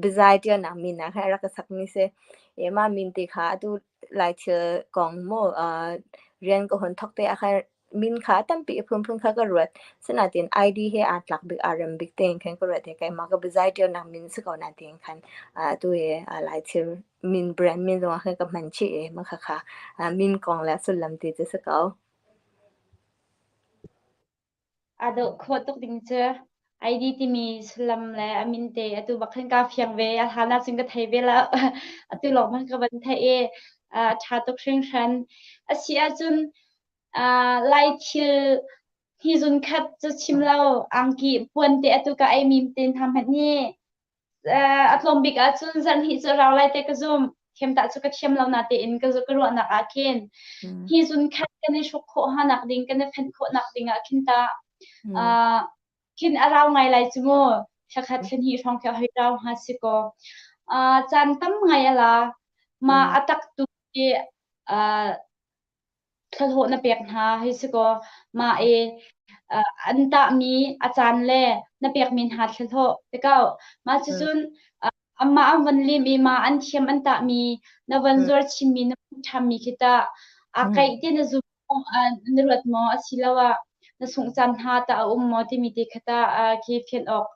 biazai ṭialnak min ah khan a rak ka sakmi si. I mah min te kha atu Laithil kong maw rian ka hun thawk te ah khan min kha tampi a phunphun kha ka ruat. Sinain ID he aa tlak bik, aa rem bik tein khan ka ruat i keimah ka biazai ṭialnak min si ko na tiin khan atu hi Laithil min brand min zong ah khan ka hman chih i mah khakha min kong le sullam ti cu si ko. Aa dawh khawh tuk ding cu ID timi sullam le a min te atu bak khan kaa fiang ve. A hlan ahcun ka thei ve lo. Atu lawng hmanh ka van theih i a ṭha tuk hringhran. A si ahcun Lai thil hi zun khat cu chim lo angki puan te atu ka ei mi te hna hmanh nih a tlawm bik ahcun zarhhnih cu a rau lai te ka zumh. Thiamtah cu ka thiam lo natein ka ka ruahnak ah khin hi zun khat kan i hruk khawh hanak ding kan i fenh khawhnak ding ah khin ta khin a rau ngai lai cu mu. Thlakhat thlahnih hrawng khi a hoi rau hnga si kaw. Caan tam ngai a la. Ma a tak tu i thlahlawh na pek hna hei si kaw mah i an tahmi a caan le na pekmi hna thlahlawh ti ko. Mah cucun amah an von lim i mah an thiam an tahmi na von zuar chinmi na hmuh ṭhanmi khi tah aa kaih ti na zum na ruat maw asiloah na sungh caan hna tah a um maw timi te kha tah khi fian awk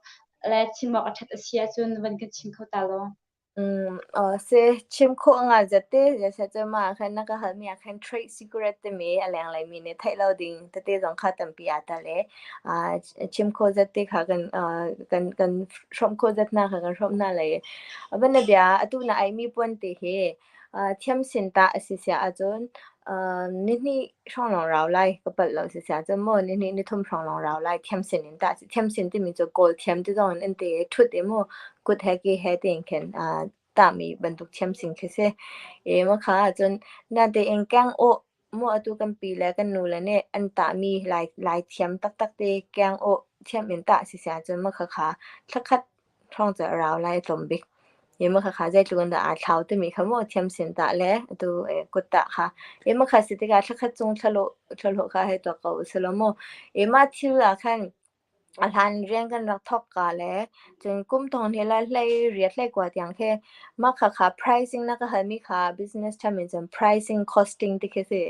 le chim awk a ṭhat a si ahcun van kan chim kho ta law. Si chim khawh nga zate zeicahtiah ah khan na ka halmi ah khan trade secret timi a lenglei mi nih theih lo ding tete zong kha tampi aa tel i chim khawh zat te kha kan kan kan hrawmh khawh zat hna kha kan hrawmh hna lai. Bianabia atu na aimi puan te hi thiamsin tah a si siah ahcun nihnih hrawng lawng rau lai ka palh lo si siah cun maw nihnih nithum hrawng lawng rau lai thiamsin in tah thiamsin timi cu kawl thiam ti zong in an ti i ṭhut i mu kut he ke he tiin khin tahmi bantuk thiamsin khi si. I makha ahcun natein keng awh mu atu kan pi le kan nu le nih an tahmi lai lai thiam taktak te keng awh thiam in tah si siah cun makha kha thlakhat hrawng cu a rau lai a tlawm bik. Ema khakha zeitluk in dah aa thlau timi kha maw thiamsin tah le atu kut tah kha. Ema kha si tikah thlakhat chung thlahlawh thlahlawh kha hei tuak ko usih law mu. Ema thil ah khan a hlan rian kan rak thawk ka le cun kum thong hnih le hlei riat hlei kua tiang khi mah khakha pricing na ka halmi kha business term in cun pricing costing ti khi si.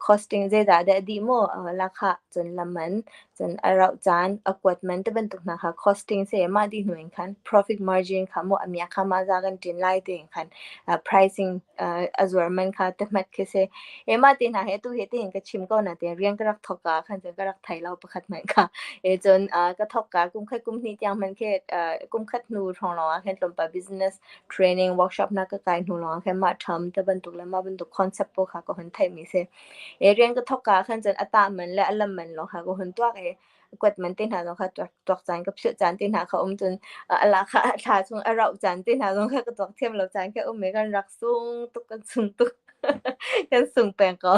Costing zeidah dah dih mu lakha cun laman Cun a rauh caan, a kuat man ti bantuk hna kha costing si mah dih hnu in khan profit margin kha mu a miak kha mah za kan ṭin lai tiin khan pricing a zuar man kha te hmat khi si. E mah ti hna he tu hi tihin ka chim ko na tiang rian ka rak thawk ka khan cun ka rak thei lo pakhat hmanh kha. E cun ka thawk ka kum khat kum hnih tiang hmanh khi kum khat hnu hrawng lawng ah khan tlawmpal business training workshop hna ka kai hnu lawng ah khan mah term te bantuk le mah bantuk concept pawl kha ka hun theih mi si. Rian ka thawk ka ah khan cun a tah man le a lam man lawng kha ka hun tuak i kuat man te hna zong kha tuak, tuak caan ka philh caan te hna kha um cun a lak kha a thla chung a rauh caan te hna zong kha ka tuak thiam lo caan kha um i kan rak sung tuk kan sung tuk kan sung peng ko.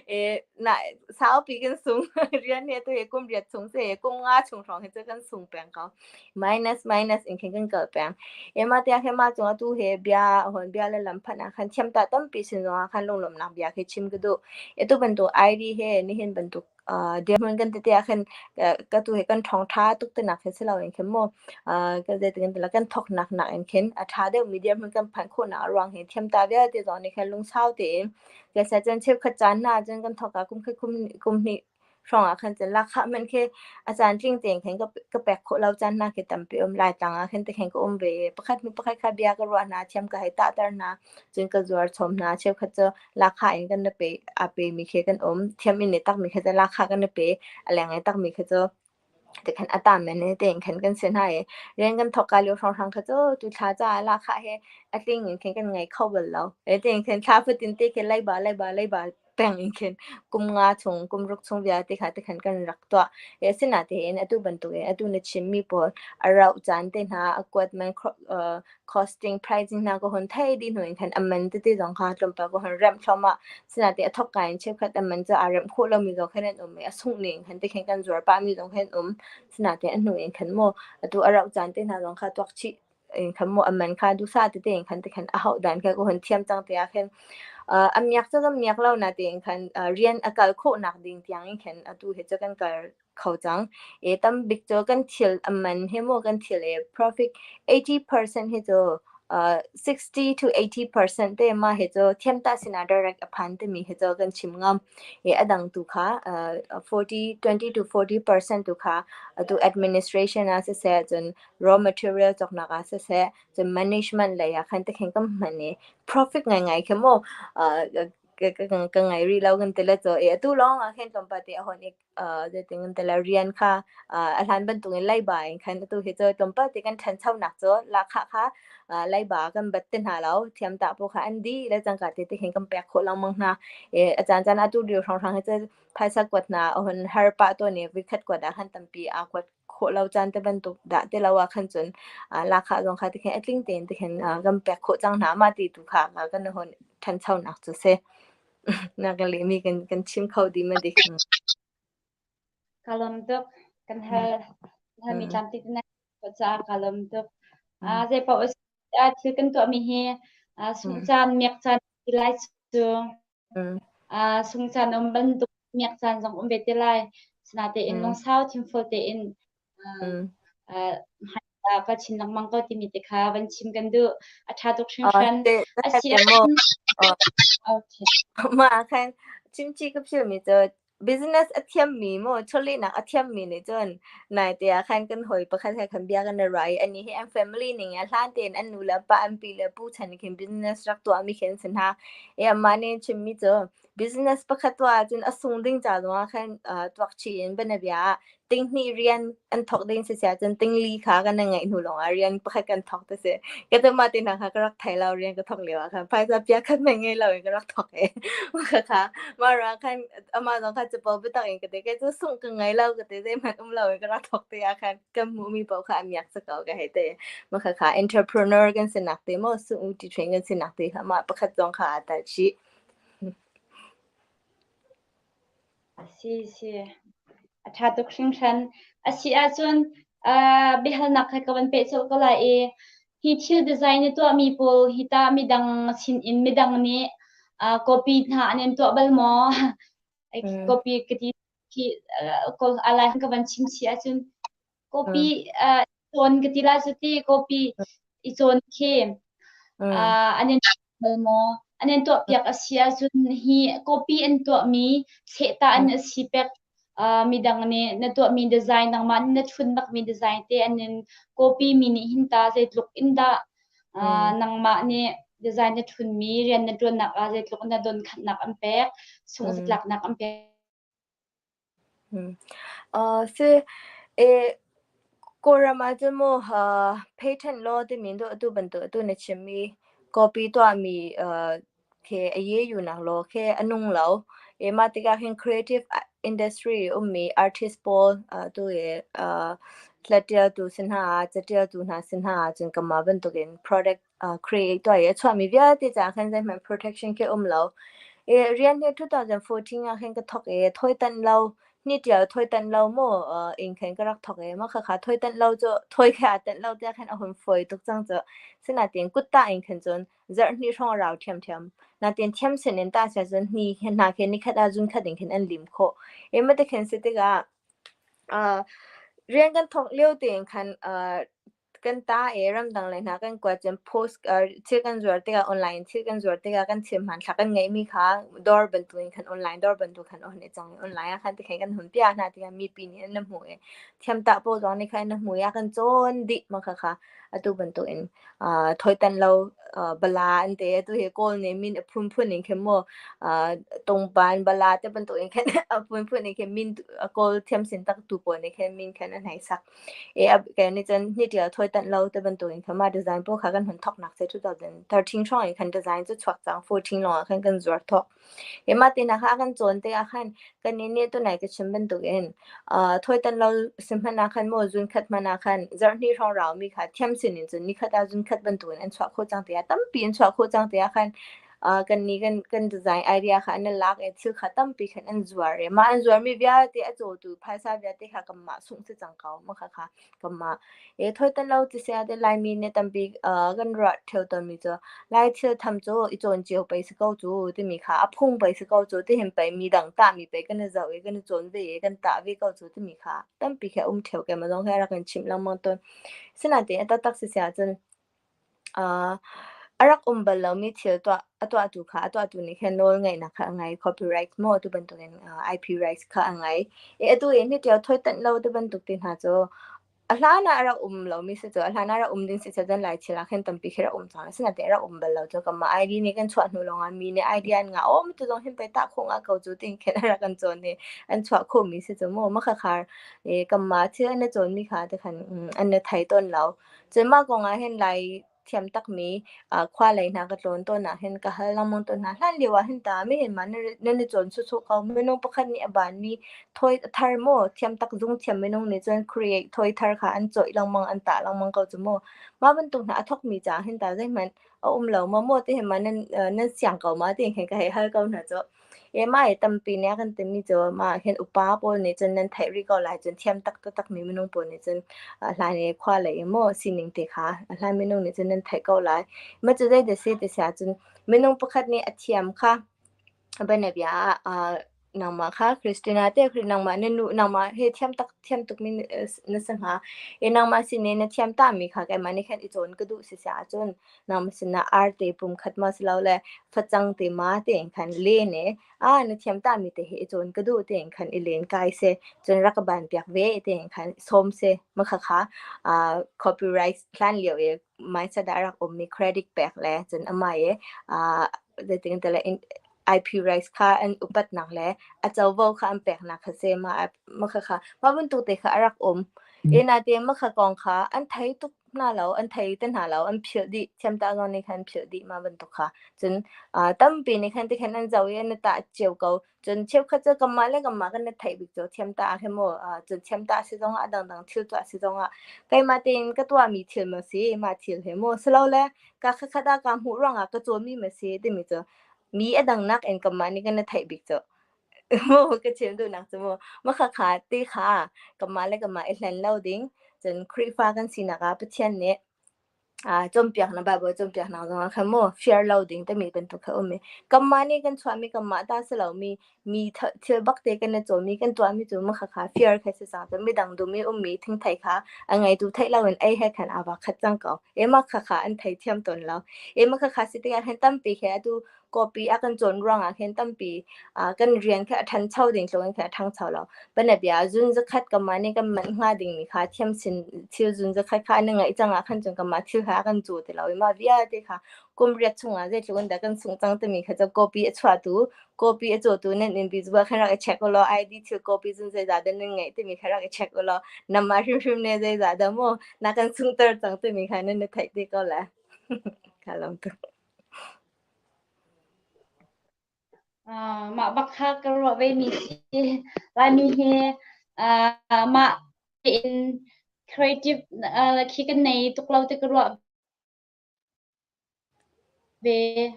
E, na saupi kan sung rian he tu he kum riat chung se kum nga chung hrawng he cu kan sung peng ko. Minus minus in khin kan kal peng. Ema te khe ma cung atu he bia hon bia le lam phan ah khan thiam ta tampi sin zong ah khan lunglawmhnak bia khi chim ka duh. Atu bantuk ID he nihin bantuk dirhmun kan tete ah khan ka tu he kan ṭhawng ṭha tuk te nak he si lo in khin mu ka zei tin kan kan thok nak nak in khin a ṭha deuh mi dirhmun kan phanh khawh nak ruang hi thiam ta vialte zong nih khan lungsau tein ka cun cheukhat caan hna cun kan thok ah kum khat kum kum hnih hrawng ah khan cun lahkhah hmanh khi a caan tling tein khan ka pek khawh lo caan hna khi tampi um Laitlang ah khan tikhin ka um ve i pakhat hnu pakhat kha bia ka ruah hna thiam ka hei tahter hna cun ka zuar chom hna cheukhat cu lahkhah in kan na pe a pe mi khi kan um thiam in i takmi khi cu lahkhah kan na pe a leng i takmi khi cu tikhan a tam men tein khan kan si hna i rian kan thawk ka lio hrawnghrang kha cu tu thla caah lahkhah he a tling in khin kan ngei kho bal lo e tein khin thla fatin te khi leiba leiba leiba. peng in khin kum nga chung kum ruk chung vialte kha tikhan kan rak tuah. Asinain atu bantuk in atu na chimmi pawl a rauh caan te hna a kuat man costing pricing hna ka hun thei dih hnu in khan a man tete zong kha tlawmpal ka hun remh thluahmah. Sinain a thawk ka in cheukhat a man cu aa remh khawh lomi zong khan an um i a sungh ning khan tikhin kan zuar pahmi zong khan an um. Sinain a hnu in khan maw atu a rauh caan te hna zong kha tuak chih in khan maw a man kha duhsah tete in khan tikhan a hauh dan kha ka hun thiam cang te ah khin a miak cu kan miak lo na tein khan rian a kal khawh nak ding tiang in khan atu hi cu kan kal kho cang. E tam bik cu kan thil a man he maw kan thil e profit 80% hi cu 60 to 80% te ma hi cu thiam ta sinah direct a phan timi hi cu kan chim ngam. E a dang tu kha 40 20 to 40% tu kha atu administration ah siseh cun raw material cawknak ah siseh cun management lei ah khan tikhin kan hman i profit ngaingai khi mu ka ngei rih lo kan ti le cu i atu lawng ah khin tlawmpal te a hon i zeitin kan ti le rian kha a hlan bantukin leiba in khan atu hi cu tlawmpal te kan ṭhanchonak cu lahkhah kha leiba kan bat ti hna lo thiam tah pawl kha an dih le cangka te te khin kan pek khawh lengmang hna i a caan caan atu lio hrawnghrang hi cu phaisa kuat hna a hun har pah tawn i vikhat kuat ah khan tampi aa kuat khawh lo caan te bantuk dah ti lo ah khan cun lahkhah zong kha tikhin a tling tein tikhin kan pek khawh cang hna mah ti tu kha kan hon ṭhanchonak cu si. Na kan lehmi kan chim kho dih ma dik. Ka lawm tuk. Kan hal halmi tlamtling na caah ka lawm tuk. Zei paoh thil kan tuahmi hi sungh caan, miak caan ti lai cu. Sung caan um bantuk miak caan zong um ve te lai. Sinatein lungsau thinfual tein ka chin lengmang ko timi te kha van chim kan duh. A ṭha tuk hringhran. A si ahcun okay. Mah khan chimchi ka philmi cu Business a thiammi maw chawlehnak a thiammi nih cun naite ah khan kan hawi pakhat he khan bia kan i ruah i anih hi an family ning in a hlan tein an nu le pa an pi le pu chan khin business rak tuahmi khi an si hna. I amah nih a chimmi cu business pakhat tuah ahcun a sung ding ca zongah khan tuak chih in bianabia ah tinghnih rian an thawk ding si ahcun tingli kha kan i ngeih hnu lawngah rian pakhat kan thawk ti si. Ka tu mah ti hna kha ka rak thei lo rian ka thawk lio ah khan phaisa pia khat hmanh ngei lo in ka rak thawk i kha mah ruang khan amah zong kha capo biatak in ka ti kei cu sungh ka ngei lo ka ti zeihmanh um lo in ka rak thawk ti ah khan kan hmuhmi paoh kha a miak si ko ka hei ti. Mah kha kha entrepreneur kan si nak te maw sungh u ti train kan si nak te kha mah pakhat zong kha aa tel chih. Si si. A ṭha tuk hringhran. A si ahcun biahalnak kha ka van peh colh ko lai i hi thil design na tuahmi pawl hi tah midang sinin midang nih copy hna an in tuah bal maw? Copy ka ti khi a lai ka van chim si ahcun copy cawn ka ti lai cu ti copy i cawn khi an in bal maw? An in tuahpiak a si ahcun hi copy an tuahmi thlehta an a si pek midang nih na tuahmi design nangmah nih na chun bakmi design te an in copy mi nih hin ta zeitluk in dah nangmah nih design na thunmi rian na ṭuannak ah zeitluk na donkhanhnak an pek sungzatlaknak an pek. Si, Kawlram ahcun maw patent law timi cu atu bantuk atu na chimmi copy tuahmi khi a ye-yu-nak law khi a nung lo. Mah tikah hin creative industry ummi artist pawl tu i hlatialtu si hna ah, catialtu hna si hna ahcun kanmah bantukin product create tuah i a chuahmi vialte caah khan zeihmanh protection khi um lo. I rian hi 2014 ah khin ka thawk i thawitanh lo ni ṭial thawitanh lo mu inn khin ka rak thawk i mah khakha thawitanh lo cu thawi khi aa tanh lo tiah khin a hun fawi tuk cang cu. Sinain kuttah in khin cun zarh hnih hrawng a rau ṭhiamṭhiam. Nain thiam sin in tah sia cun hni hna khi nikhat ah zun khat in khin an lim khawh. I mah khin si tikah rian kan thawk lio tein khan kan ta i ramdang lei hna kan kuat cun post thil kan zuar tikah online thil kan zuar tikah kan thil hmanthlak kan ngeihmi kha dawr bantukin khan online dawr bantuk khan a hun i cang i online ah khan tikhan kan hun piah hna tikah mipi nih an hmuh i thiamtah pawl zong nih khan an hmuh i a kan cawn dih ma kha kha atu bantukin thoitan lo. Bala an ti. Atu hi Kawl nih min a phunphun in khin mu tungban bala te bantuk in khin a phunphun in khin min Kawl thiamsin tak tu pawl nih khin min khin an hei sak. E ke nih cun hniṭial thawi tanh lo te bantuk in khin mah design pawl kha kan hun thawknak si 2013 hrawng in khan design cu chuak cang 14 lawng ah khan kan zuar thawk. Hi mah te hna kha a kan cawn tikah khan kannih nih tunai ka chim bantukin thawitan lo si hmanh ah khan maw zunkhat hmanh ah khan zarhhnih hrawng raumi kha thiam sinin cun nikhat ah zunkhat bantukin an chuah khawh cang tikah tampi an chuah khawh cang tikah khan kannih kan kan design idea kha an i lak i thil kha tampi khan an zuar i mah an zuarmi vialte a cawtu phaisa vialte kha kanmah sungh si cang ko mah khakha Kanmah he thawitan lo ti sia te Laimi nih tampi kan ruah ṭheo tawnmi cu Lai thil tham cu i cawn cio pei si ko cu timi kha a phung pei si ko cu tihin pei mi dang tahmi pei kan i zoh i kan i cawn ve i kan tah ve ko cu timi kha tampi khi a um ṭheo keimah zong hi a rak kan chimh lengmang tawn. Sinain a taktak si sia cun A rak um bal lomi thil tuah a tuahtu kha a tuahtu nih khin nawl ngeihnak kha a ngei. Copyright maw tu bantukin IP rights kha a ngei. I atu i hnitio thoitanh lo ti bantuk te hna cu a hlan ah a rak um lomi si cu a hlan ah rak um ding si cu lai thil ah khin tampi khi rak um cang. Asinain a rak um bal lo cu kanmah ID nih kan chuah hnu lawngah mi nih idea an ngah. Aw matu zong hin pei tah khawh nga ko cu tiin khin a rak kan cawn i an chuah khawhmi si cu mu. Mah khakha kanmah thil an i cawnmi kha tikhan an i thei tawn lo. Cun mah kong ah hin Lai thiam takmi khua lei hna ka tlawn tawn ah hin ka hal lengmang tawn hna. Hlan lio ah hin ta mi hin ma nan i cawn sawsawh ko. Minung pakhat nih a baanmi thawi a thar maw thiam tak zung thiam minung nih cun create thawi thar kha an cawih lengmang an tah lengmang ko cu mu. Mah bantuk hna a thawkmi caah hin ta zeihmanh a um lo maw maw ti hin ma nan nan siang ko ma ti hin ka hei hal ko hna cu. Mah hi tampi nih a kan timi cu mah hin upa pawl nih cun nan theih rih ko lai cun thiam taktak mi minung pawl nih cun hlan i khua lei i maw sining te kha hlan minung nih cun nan theih ko lai. Mah cu zei dah si ti si ahcun minung pakhat nih a thiam kha bianabia ah nangmah kha Christina te nangmah na nu nangmah he thiam tak thiam tukmi na si hnga. I nangmah sin i na thiam tami kha keimah nih khan i cawn ka duh si si ahcun nangmah sinah arte pumkhat ma silole facang te ma tein khan len i a na thiam tami te hi i cawn ka duh tein khan i len kai se cun rak ka ban piak ve tein khan sawm se ma kha kha copyright hlan lio i mindset ah rak ummi credit pek le cun ama i zeitin tele IP rights kha an upatnak le a covo kha an peknak kha se ma ma kha kha ma bantuk te kha a rak um ena te ma kha kong kha an thei tuk hna lo, an thei te hna lo, an philh dih. Thiamtah zong nih khan philh dih mah bantuk kha. Cun tampi nih khan tikhan an zoh i an i tah cio ko. Cun cheukhat cu kanmah le kanmah kan i theih bik cu thiamtah ah khin mu cun thiamtah si zongah a dangdang thil tuah si zongah keimah tein ka tuahmi thil maw si mah thil hi mu silole ka khatkhat ah kaa hmuh ruangah ka cawmi maw si timi cu mi a dangnak in kanmah nih kan i theih bik cu. Mu ka chim duhnak cu mu makhakha ti kha kanmah le kanmah i hlen lo ding cun Khrihfa kan sinak ah Pathian nih cawnpiaknak Bible cawnpiaknak zongah khan mu fear lo ding timi bantuk kha um i kanmah nih kan chuahmi kanmah ta si lomi mi thil bak te kan i cawnmi kan tuahmi cu makhakha fear kha si cang cun midang dum i ummi thingthei kha a ngeitu theih loin ei he khan aa va khat cang ko. E makhakha an thei thiam tawn lo. E makhakha si tikah khan tampi khi atu copy a kan cawn ruangah khin tampi kan rian kha a ṭhancho ding tluk in khin a ṭhangcho lo. Bianabia zun zakhat kanmah nih kan manh hnga dingmi kha thiam sin thil zun zakhat kha an i ngeih cang ah khan cun kanmah thil kha a kan cu ti lo i mah vialte kha kum riat chungah zeitluk in dah kan sungh cang timi kha cu copy a chuahtu copy a cawtu nan inn bizual khan rak i check ulaw ID thil copy zun zeizah dah nan ngeih timi kha rak i check ulaw namah hrimhrim ne zeizah dah maw na kan sunghter cang timi kha nan i theih te ko lai. Ka lawm tuk. Mah bak kha ka ruah ve mi si. Laimi hi mah tein creative khi kan nei tuk lo ti ka ruah ve.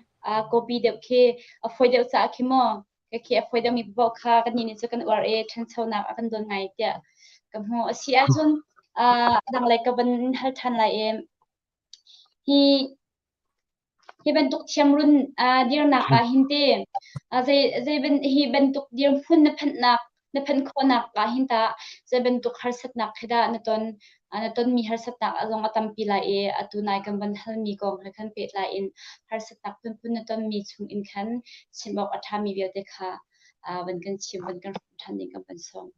Copy deuh khi a fawi deuh caah khi maw ka khi a fawi deuhmi paoh kha kannih nih cu kan uar i ṭhanchonak a kan dawn ngai tiah ka hmuh. A si ahcun dang lei ka van hal ṭhan lai i hi Hi bantuk thiamrun dirnak ah hin te zei zei ban hi bantuk dirhmun na phanhnak na phanh khawhnak ah hin tah zei bantuk harsatnak khi dah na ton na tonmi harsatnak zong a tampi lai i atu nai kan van halmi kong he khan pehtlai in harsatnak phunphun na tonmi chung in khan chim awk a ṭhami vialte kha van kan chim van kan hrawm ṭhan ding kan van sawm.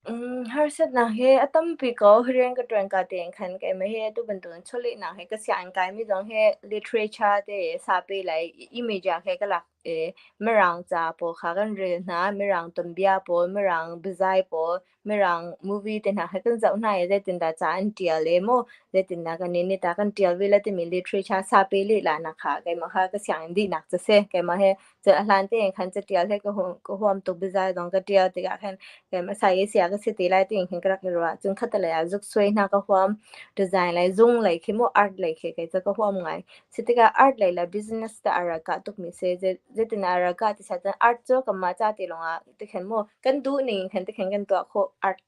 Harsatnak hi a tampi ko. Rian ka ṭuan ka tein khan keimah hi atu bantukin chawlehnak he ka sianginn kaimi zong hi literature te sape lei image ah khe ka lak i Mirang ca pawl kha kan rel hna. Mirang tuanbia pawl, Mirang biazai pawl, Mirang movie te hna kha kan zoh hna i zeitindah ca an ṭial i maw zeitindah kan nih nih tah kan ṭial ve la timi literature sape lehla-nak kha keimah kha ka sianginn dihnak cu a si. Keimah hi Cun a hlan tein khan catial he ka huam tuk biazai zong ka tial tikah khan keimah saya sia ka si te lai tiin khin ka rak i ruah. Cun khatalei ah zuksuai hna ka huam, design lei, zung lei khi mu art lei khi kei cu ka huam ngai. Si tikah art lei le business tah a ral kah tukmi si. Zeitin a ral kah ti siah cun art cu kanmah ca te lawngah tikhin mu kan duh ning in khan tikhin kan tuah khawh art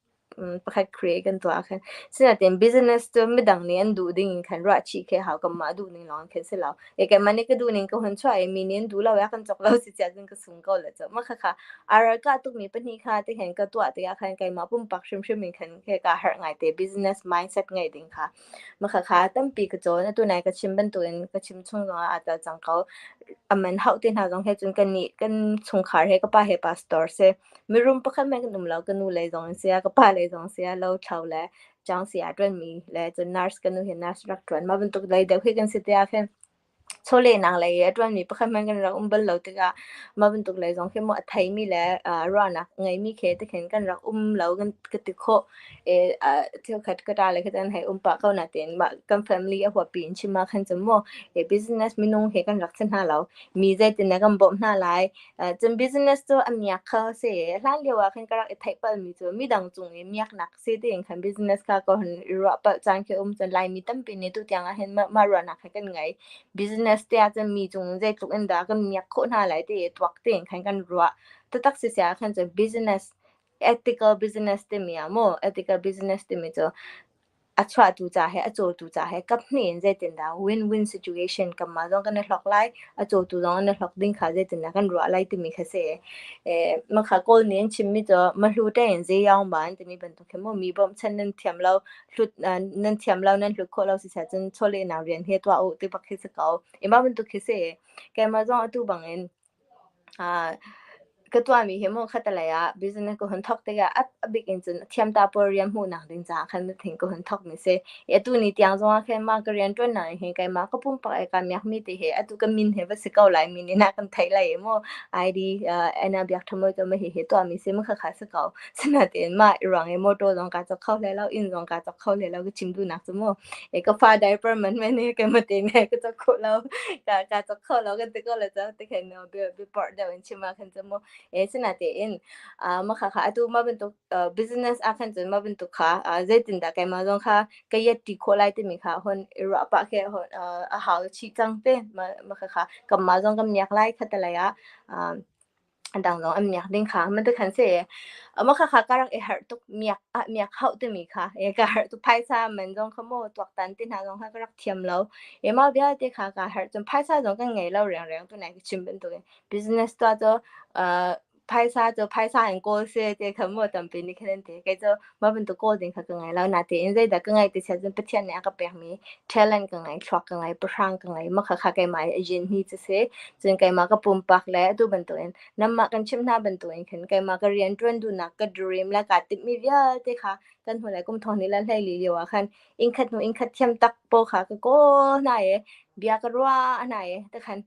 pakhat create kan tuah ahkhan. Sinain business cu midang nih an duh ding in khan ruah chih khi hau kanmah duh ning lawng khin si lo. E keimah nih ka duh ning ka hun chuah i mi nih an duh lo i a kan cawk lo si cia cun ka sung ko le cu. Mah khakha a ralkah tukmi pahnih kha ti khan ka tuah tikah khan keimah pumpak hrimhrim in khan khi kaa harh ngai te business mindset ngeih ding kha. Mah khakha tampi ka cawn. Atu nai ka chim bantukin ka chim chung zong ah aa tel cang ko. A man hauh te hna zong he cun kan nih kan chungkhar he ka pa he pastor si. Mirum pakhat hmanh kan um lo. Ka nu lei zong in si ah, ka pa lei zong si ah, lo thlo le ṭaung si ah ṭuanmi le cun nurse ka nu hi nurse rak ṭuan. Mah bantuk lei deuh hi kan si tikah khin chawlehnak lei i a ṭuanmi pakhat hmanh kan rak um bal lo tikah mah bantuk lei zong khi maw a theimi le ruahnak ngeimi khi tikhin kan rak um lo kan ka ti khawh. Cheukhat ka ṭa le kha an hei um pah ko natein mah kan family a huappi in chim ah khan cun maw business minung he kan rak si hna lo. Mi zeitin dah kan bawmh hna lai? Cun business cu a miak kha a si i hlan lio ah khan ka rak i theih palmi cu midang cung i miaknak si tiin khan business kha ka hun i ruah palh caan khi a um. Cun Laimi tampi nih tutiang ah hin mah ruahnak hi kan ngei. Business te ah cun mi cung zeitluk in dah kan miak khawh hna lai ti i tuak tein khan kan ruah. Taktak si ah khan cun business, ethical business timi ah maw, ethical business timi cu a chuahtu ca he a cawtu ca he kaphnih in zeitindah win-win situation kanmah zong kan i hlawk lai, a cawtu zong an i hlawk ding kha zeitindah kan ruah lai timi kha si. Makha Kawl nih an chimmi cu mahlu tein zeyaung ba an timi bantuk khi mu mi bawmhchanh nan thiam lo, hlut nan thiam lo, nan hlut khawh lo si cun chawlehnak rian hi tuah u ti bak khi si ko. Mah bantuk khi si. Keimah zong atu bangin Ka tuahmi hi maw khatalei ah business ka hun thawk tikah a bik in cun thiamta pawl rian hmuhnak ding caah khan thing ka hun thawkmi si. I atu ni tiang zongah khin mah ka rianṭuannak hin keimah ka pumpak i kaa miakmi te hi atu ka min hi va si ko lai mi nih na kan theih lai i maw ID Anna Biak Tha Mawi ka ma hihi tuahmi si ma khakha si ko. Sinain mah ruang i motor zong kaa cawk kho hlei lo, inn zong kaa cawk kho hlei lo ka chim duhnak cu mu. I ka fa diaper man men hi keimah te nih ka cawk khawh lo. Ka cawk kho lo kan ti ko le cu tikhin biaporh deuh in chim ah khan cu mu sinatein mah kha kha atu mah bantuk business ah khan cun mah bantuk kha zeitindah keimah zong kha ka yet ṭi khawh lai timi kha hon i ruah pah khi hon a hau chih cang te mah kha kha kanmah zong kan miak lai khatalei ah dang zong an miak ding kha man khan si mah kha kha ka rak i harh tuk miak miak hauh timi kha ka harh tuk phaisa man zong kha mu tuaktan te hna zong kha ka rak thiam lo i mah vialte kha kaa harh cun phaisa zong kan ngei lo rengreng tu nai ka chim bantukin business tuah cu phaisa cu phaisa in kawl si te kha mu tampi nih khan an ti kei cu mah bantuk kawl ding kha ka ngei lo natein zeidah ka ngeih ti siah cun Pathian nih a ka pekmi talent ka ngei thluak ka ngei pahrang ka ngei mah kha kha keimah i a yin hi cu si cun keimah ka pumpak le atu bantukin nanmah kan chimh hna bantukin khin keimah ka rian ṭuan duhnak ka dream le kaa timhmi vialte kha kan hnulei kum thong hnih le hleili lio ah khan innkhat hnu innkhat thiam tak pawl kha ka kawl hna i bia ka ruah hna i tikhan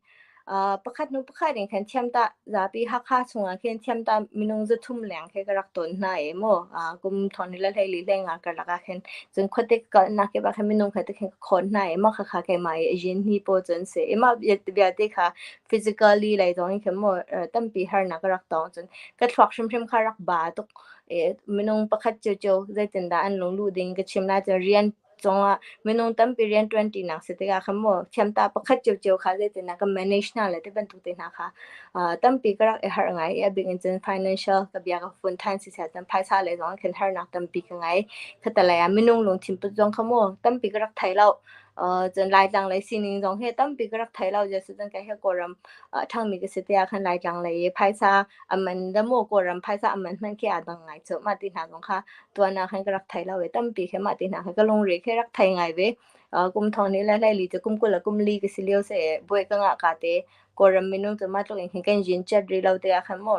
pakhat hnu pakhat in khan thiamtah zapi Hakha chungah khin thiamtah minung 300 leng khi ka rak ton hna i mu kum thong hnih le 14 hleinga karlak ah khin cun khuate ka kalnak kip ah khin minung kha tikhin ka khawn hna i mah khakha keimah i a yin hni pawl cu an si i mah vialte kha physically lei zong in khin mu tampi harnak ka rak tong cun ka thluak hrimhrim kha rak ba tuk i minung pakhat ciocio zeitindah an lung luh ding ka chim lai cun rian cungah minung tampi rian ṭuanṭinak si tikah khan maw thiamta pakhat ciocio kha zeitindah ka manage hna le ti bantuk te hna kha tampi ka rak i harh ngai i a bik in cun financial ka bia ka fun ṭhan si cun phaisa lei zong khin harnak tampi ka ngei. Khatalei ah minung lungthin put zong kha maw tampi ka rak thei lo. Cun Laitlang lei sining zong hi tampi ka rak thei lo. Zeicahtiah cun kei hi Kawlram ṭhangmi ka si tiah khan Laitlang lei i phaisa a man da maw Kawlram phaisa a man hmanh khi aa dang ngai cu. Mah ti hna zong kha tuan ah khan ka rak thei lo i tampi khi mah ti hna kha ka lungre khi rak thei ngai ve. Kum thong ni le hleili cu kum 20 le kum li ka si lio se buai ka ngah ka te Kawlram minung cu mah tluk in khin kan yin chat rih lo te ah khan mu.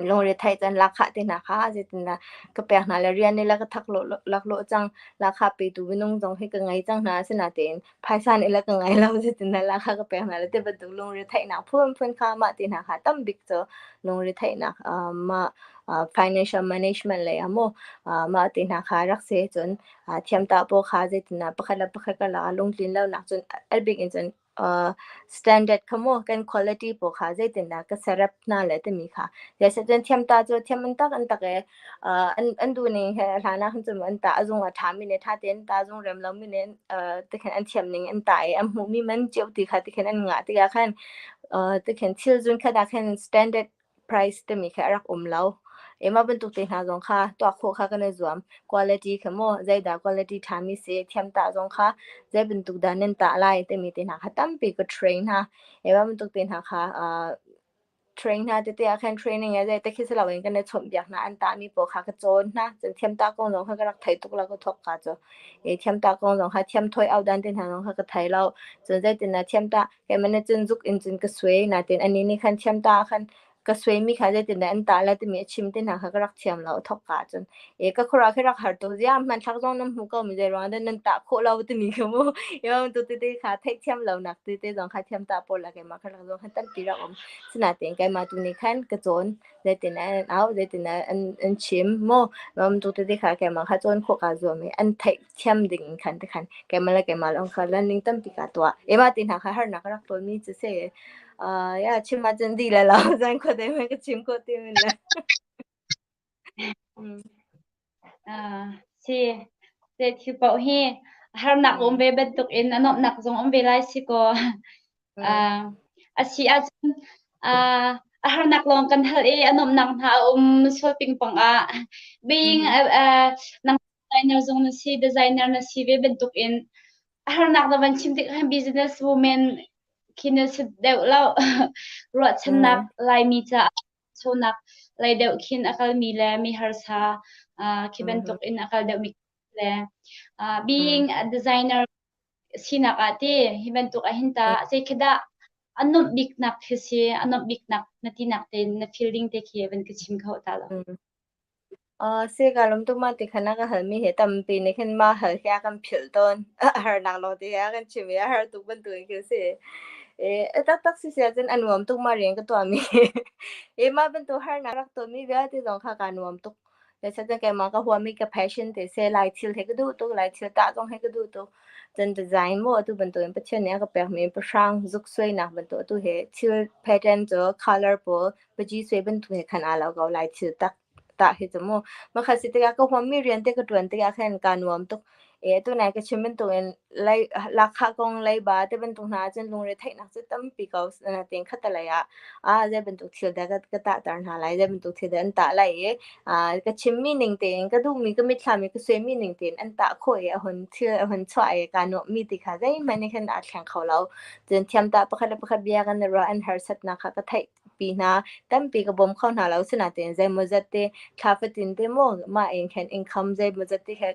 Lungre theih cun lahkhah te hna kha zeitindah ka pek hna le rian nih le ka thak laklawh cang. Lahkhah petu minung zong hi ka ngei cang hna. Asinain phaisa nih le ka ngei lo, zeitindah lahkhah ka pek hna le ti bantuk lungre theihnak phunphun kha mah te hna kha tambik cu lungre theihnak mah financial management lei ah maw mah te hna kha rak si. Cun thiamtah pawl kha zeitindah pakhat le pakhat karlak ah lungtlin lonak cun a bik in cun standard kha maw kan quality pawl kha zeitindah ka serep hna le timi kha zeicahtiah thiam ta cu thiam an tak an tak i an duh ning he hlan ah khan cun an tah a zung a ṭha mi nih ṭha tein ta zung rem lo mi nih tikhin an thiam ning an tah i an hmuh mi man cio ti kha tikhin an ngah tikah khan tikhin thil zun khat ah khan standard price timi khi a rak um lo. Mah bantuk te hna zong kha tuah khawh kha kan i zuam. Quality kha maw zeidah quality ṭhami si, thiam tah zong kha zei bantuk dah nan tah lai timi te hna kha tampi ka train hna. Mah bantuk te hna kha train hna tete ah khan training zei te khi si loin kan i chawnhbiak hna, an tahmi pawl kha ka cawn hna. Cun thiam tah kong zong kha ka rak thei tuk lo ka thawk ka cu. Thiam tah kong zong kha thiam thawi au dan te hna zong kha ka thei lo. Cun zeitin dah thiam tah Keimah nih cun zuk in cun ka suai, nain anih nih khan thiam ta ah khan ka suaimi kha zeitindah an tah lai timi a chim te hna kha ka rak thiam lo a thawk ka ahcun. Ka khuaruah khi rak har tuk ziah hmanthlak zong nan hmu ko mi zei ruang dah nan tah khawh lo timi kha mu. Tu tete kha theihthiam lonak tete zong kha thiam tah pawl ah keimah kha rak zong khan tampi rak um. Sinain keimah tu nih khan ka cawn. Zeitin an au, zeitin an chim maw tu tete kha keimah kha cawn khawh kaa zuam i an theih thiam ding in khan te khan keimah le keimah lawng kha learning tampi kaa tuah. Mah ti hna kha harnak ka rak tonmi cu si. Ya chim ahcun dih le lo zan khuate hmanh ka chim khawh ti men le. Si, zei thil paoh hi harnak um ve bantuk in a nuamhnak zong um ve lai si kaw. A si ahcun a harnak lawng kan hal i a nuamhnak hna a um sual pingpang ah being nang designer zong na si, designer na si ve bantuk in a harnak na van chim tik khan business woman khi na si deuh lo. Ruahchannak Laimi caah chawnak lei deuh khin a kalmi le mi harsa khi bantuk in a kal deuhmi le being a designer sinak ah ti hi bantuk ah hin ta zei khi dah a nuamh biknak khi si, a nuamh biknak na tinak te na feeling te khi van ka chim kho ta lo? Si kaa lawm tuk. Mah ti khan a ka halmi hi tampi nih khin mah hal hi a kan philh tawn. A harnak lawng te hi a kan chim i a har tuk bantuk in khin si. A taktak si si ahcun a nuam tuk mah rian ka tuahmi. Mah bantuk harnak rak tuahmi vialte zong kha kaa nuam tuk. Zeicahtiah keimah ka huami ka passion te seh, Lai thil hi ka duh tuk, Lai thil tah zong hi ka duh tuk. Cun design maw atu bantukin Pathian nih a ka pekmi pahrang zuk suainak bantuk atu hi thil pattern cu color pawl paci suai bantuk he khan aa lo ko lai thil tak tah hi cu mu. Makhat si tikah ka huammi rian te ka ṭuan tikah khan kaa nuam tuk. Atu nai ka chim bantukin lei lahkhah kong leiba te bantuk hna ahcun lungre theihnak cu tampi ko. Natein khattelei ah zei bantuk thil dah ka tahter hna lai, zei bantuk thil dah an tah lai i ka chimmi ning tein ka duhmi ka mitthlam i ka suaimi ning tein an tah khawh i a hun thil a hun chuah i kaa nuamhmi ti kha zeihmanh nih khan aa thleng kho lo. Cun thiam tah pakhat le pakhat bia kan i ruah, an harsatnak kha ka theih pi hna. Tampi ka bawm kho hna lo, sinain zeimawzat te thla fatin te maw mah in khan income zeimawzat te kha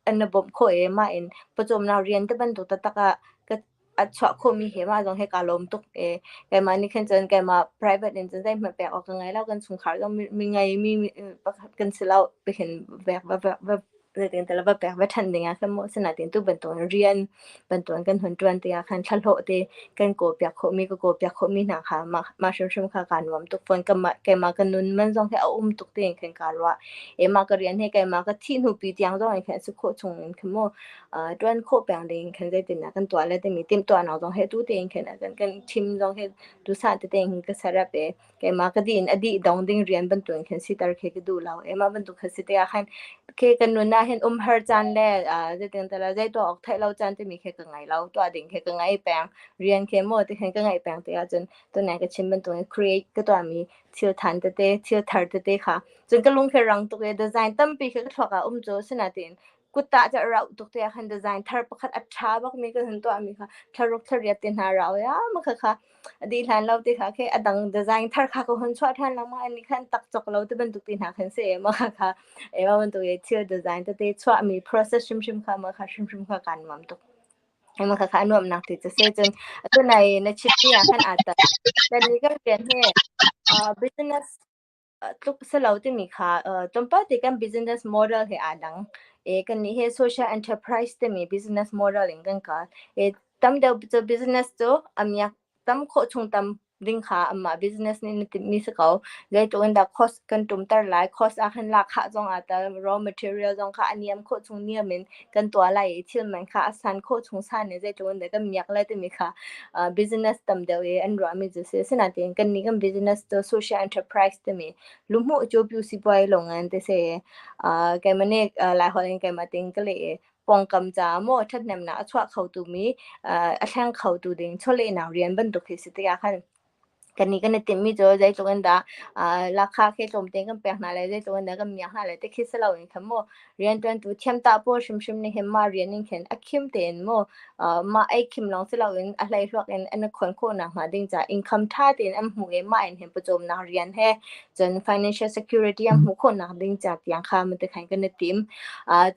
an na bawmh khawh i mah in pawcawmnak rian te bantuk taktak ah ka a chuah khawhmi he mah zong he kaa lawm tuk i keimah nih khan cun keimah private in cun zeihmanh pek awk ka ngei lo. Kan chungkhar zong mi ngei mi pakhat kan si lo bihin vek va va zeitin te va pek va ṭhan ding ah khan maw asinain tu bantukin rian bantukin kan hun ṭuan tikah khan thlahlawh te kan kawlpiak khawhmi ka kawlpiak khawhmi hna kha mah mah hrimhrim kha kaa nuam tuk fawn. Keimah keimah ka nun man zong hi a um tuk tiin khan kaa ruah. Mah ka rian hi keimah ka thih hnupi tiang zong in khan a si khawh chung in khan maw ṭuan khawh peng ding khan zeitindah kan tuah lai timi timhtuahnak zong hi atu tein khan kan kan thim zong hi duhsah tete in ka serap i keimah ka dih in a dih dong ding rian bantukin khan siter khi ka duh lo. Mah bantuk kha si tikah khan khi kan nun ah hin umhar caan le zeitin te le zei tuah awk theih lo caan timi khi ka ngei lo. Tuah ding khi ka ngei peng. Rian khi maw ti khan ka ngeih peng tikah cun tunai ka chim bantukin create ka tuahmi thil than tete, thil thar tete kha cun ka lung khi rang tuk i design tampi khi ka thluak ah um cu asinain kuttah cu a rauh tuk tikah khan design thar pakhat a ṭha bakmi ka hun tuahmi kha thlaruk thlariat te hna rau ya ma kha kha a dih hlan lo ti kha khi a dang design thar kha ka hun chuah ṭhan lengmang ani khan tak cawk lo ti bantuk ti hna khan si ma kha kha ema bantuk i thil design tete chuahmi process hrimhrim kha ma kha hrimhrim kha kaan nuam tuk. Ema kha kha nuamnak ti cu se cun atu nai na chimmi ah khan aa tel. Kan ni kan rian hi business. Tluk si lo timi kha tlawmpal te kan business model he aa dang. Kannih hi social enterprise timi business model in kan kal. Tam deuh cu business cu a miak tam khawh chung tam ding kha anmah business nih na timhmi si ko. Zeitluk in dah cost kan ṭumter lai, cost ah khan lahkhah zong aa tel, raw material zong kha a niam khawh chung niam in kan tuah lai i thil man kha a san khawh chung san in zeitluk in dah kan miak lai timi kha business tam deuh i an ruahmi cu si. Asinain kannih kan business cu social enterprise timi luhmuh cu pyu sipuai lung in ti si. Keimah nih Laiholh in keimah ting ka leh i pawngkam caah maw ṭhathnemnak a chuah khotu mi a thleng khotu ding chawlehnak rian bantuk khi si tikah khan Kannih kan i timhmi cu zeitluk in dah lahkhah khi tlawmte kan pek hna lai, zeitluk in dah kan miak hna lai ti khi si loin khan mu rianṭuantu thiamtah pawl hrimhrim nih hin mah rian in khin a khim tein mu mah ei khim lawng si loin a hleihluak in an i khawn khawh nakhnga ding caah income ṭha tein an hmuh i mah in hin pawcawmnak rian he cun financial security an hmuh khawh nak ding ca tiang kha matikhan kan i tim.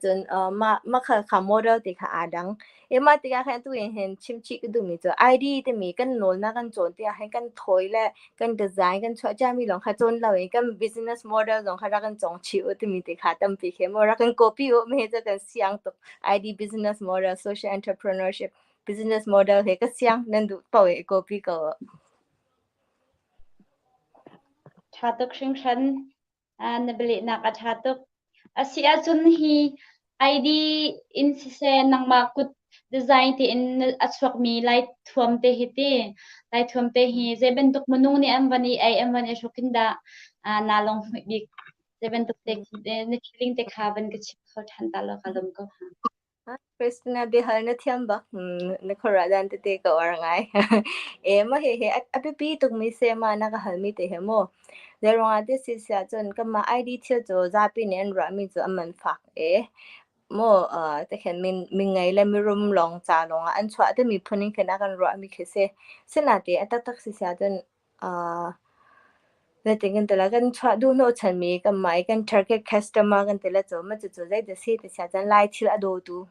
Cun mah mah kha kha model te kha aa dang. Mah tikah khan atu in hin chimchih ka duhmi cu ID timi kan nawlnak kan cawn tikah hin kan thawi le kan design kan chuah ciami lawng kha cawn loin kan business model zong kha rak kan cawng chih u timi te kha tampi khi maw rak kan copy u mah hi cu kan siang tuk. ID business model, social entrepreneurship business model he ka siang nan duh paoh i copy ko u. Ṭha tuk hringhran. Na bialehnak a ṭha tuk. A si ahcun hi ID in siseh nangmah kut design tein a chuakmi Lai thuam te hi ti Lai thuam te hi zei bantuk minung nih an van i ei an van i hruk in dah naa lunghmuih bik? Zei bantuk te na feeling te kha van ka chim kho ṭhan ta law ka lawm ko hnga. Christina biahal na thiam bak. Na khuaruah dan tete ka uar ngai. E ma he he a biapi tukmi se ma na ka halmi te he mu. Zeiruangah ti si siah cun kanmah ID thil cu zapi nih an ruahmi cu a man fak e. Mu te khin min min ngei le mirum lawng ca lawngah an chuah timi phun in khin a kan ruahmi khi si. Sinain a taktak si siah cun Zeitin kan ti lai, kan chuah duh hnawhchanmi kanmah i kan target customer kan ti le cu mah cucu zeidah si ti siah cun Lai thil a dawtu,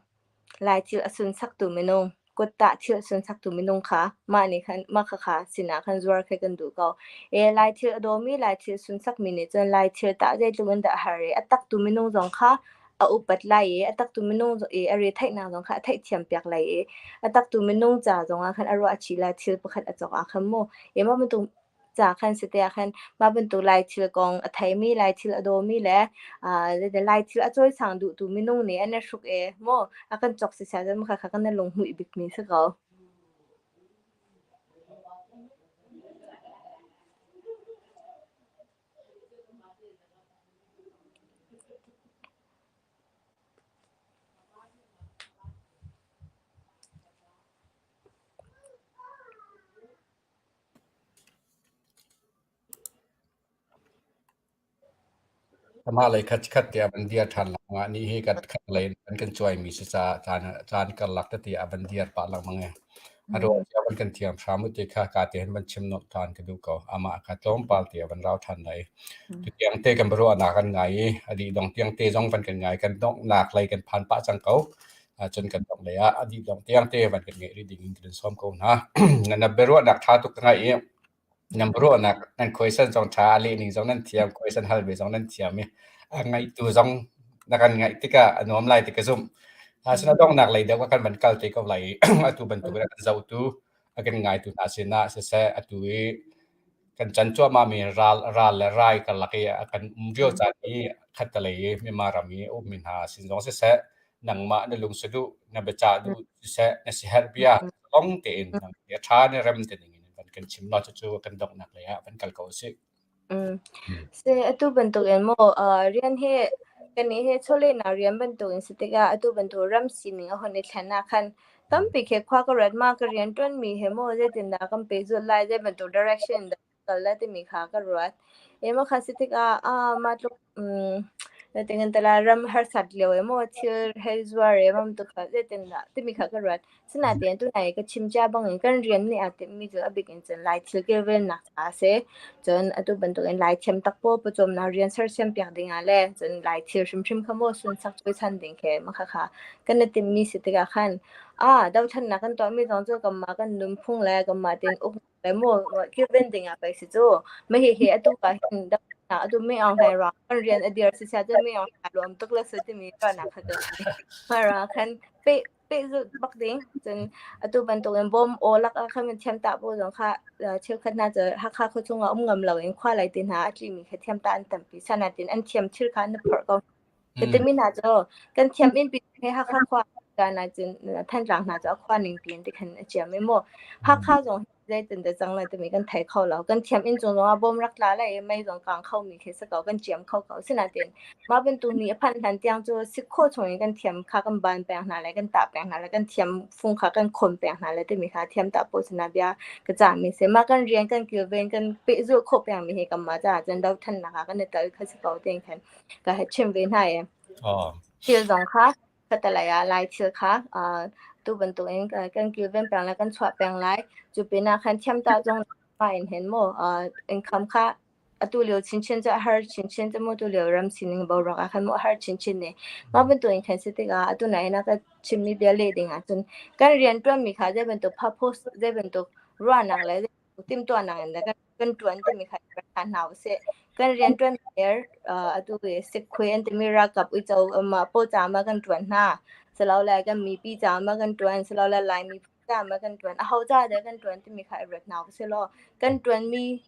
Lai thil a sunsaktu minung, kuttah thil a sunsaktu minung kha mah nih khan mah khakha sinah khan zuar khi kan duh ko. E Lai thil a dawmi, Lai thil sunsakmi nih cun Lai thil tah zeitluk in dah a har i a taktu minung zong kha a upat lai i a taktu minung i a retheihnak zong kha a theihthiam piak lai i a taktu minung ca zongah khan a ruah chih lai thil pakhat a cawk ah khan mu i mah bantuk ca khan si te ah khan mah bantuk lai thil kong a theimi lai thil a dawmi le lai thil a cawisang duhtu minung nih an i hruk e mu a kan cawk si sia cun kha kha kan lunghmuih bikmi si ko. Amah lei khat khat tiah van dir ṭhan lengmang ah nih hi kan khat lei an kan cuaimi si caah caan caan karlak tete ah van dir pah lengmang i a ruang cio van kan thiam hram u ti kha ka te hin van chim nolh ṭhan ka duh ko. Amah kha tlawmpal te van rau ṭhan lai. Tutiang te kan biaruahnak kan ngai i a dih dong tiang te zong van kan ngai kan donghnak lei kan phan pah cang ko. Cun kan dongh lei ah a dih dong tiang te van kan ngeih rih ding in kan in sawm ko hna. Na biaruahnak ṭha tuk ka ngaih i Nan ruahnak nan question zong ṭha, a lehning zong nan thiam, question hal ve zong nan thiam i a ngaihtu zong na kan ngaih tikah a nuam lai ti ka zumh. Asinain donghnak lei deuh ah kan van kal te ko lai i atu bantuk in a kan zohtu, a kan ngaitu hna sinah siseh, atu i kan can cuahmahmi ral, ral le rai karlak i a kan um lio caan i khattelei i Myanmar ram i a ummi hna sin zong siseh, nangmah na lung saduh, na biacah duh siseh, na siaherh bia long tein nang a ṭha na rem te ding in van kan chim law cucu kan donghnak lei ah van kal ko usih. Se atu bantuk in maw rian hi kannih hi chawlehnak rian bantuk in si tikah atu bantuk ram sining a hun i thlen ah khan tampi khi khua ka ruat ma ka rian ṭuanmi he maw zeitindah kan pehzulh lai zei bantuk direction dah kal lai timi kha ka ruat. Emaw kha si tikah ah mah tluk zeitin tala ram harsat lio emaw thil hei zuar e mam tuk kha zeitin dah timi kha ka ruat. Sinain tunai ka chim cia bangin kan rian nih aa timhmi cu a bik in cun Lai thil kilvennak caah a si. Cun atu bantukin Lai thiam tak pawl pawcawmnak rian sersiam piak ding ah le cun Lai thil hrimhrim kha maw sunsak cawisan ding khi mah khakha kan i timhmi si tikah khan ah dothlennak kan tuahmi zong cu kanmah kan nunphung le kanmah tein uk le maw kilven ding ah pei si cu. Mah hihi atu ah hin dothlennak Atu Min Aung Hlaing ruang kan rian a dir si sia cun Min Aung Hlaing luam tuk le su timi ruahnak kha ka mah ruang khan peh pehzulh bak ding. Cun atu bantukin bawm aw lak ah khan thiam tah pawl zong kha cheukhat hna cu Hakha khuachung ah um ngam loin khua lei te hna a tlimi kha thiam tah an tampi. Sanatin an thiam thil kha an phorh ko. Timi hna cu kan thiam in pi he Hakha khua kan ah cun Thantlang hna cu a khua ning piin ti khan a chiam i mu. Hakha zong zeitin dah cang lai timi kan thei kho lo. Kan thiam inn cung zongah bom rak tla lai i mei zong kang kho mi khi si ko. Kan ciam kho ko. Sinain mah bantuk ni a phanh hlan tiang cu si khawh chung in kan thiam kha kan ban peng hna lai, kan tah peng hna lai, kan thiam fung kha kan khon peng hna lai timi kha thiam tah pawl sinah bia ka cah mi si. Mah kan rian kan kilven kan pehzulh khawh peng mi hi kanmah caah cun dothlennak ah kan i tel kha si ko tiin khan ka he chim ve hna i. Thil zong kha Khatalei ah Lai thil kha tu bantukin kan kilven peng le kan chuah peng lai. Cu pinah khan thiamtah zong mah in hin mu income kha atu lio chinchin cu a har chinchin cu mu tu lio ram sining boruak ah khan mu a har chinchin ne. Mah bantukin khan si tikah atu nai na ka chimmi bia leh ding ahcun kan rianṭuanmi kha zei bantuk purpose zei bantuk ruahnak le timhtuahnak in dah kan ṭuan timi kha rak hna hna usih. Kan rianṭuan er atu i sikhui an timi ralkap uico mah paw ca ma kan ṭuan hna. Silole kan mipi ca ma kan ṭuan, silole Laimi ca ma kan ṭuan. Aho ca dah kan ṭuan timi kha i ruat hna usih law kan ṭuanmi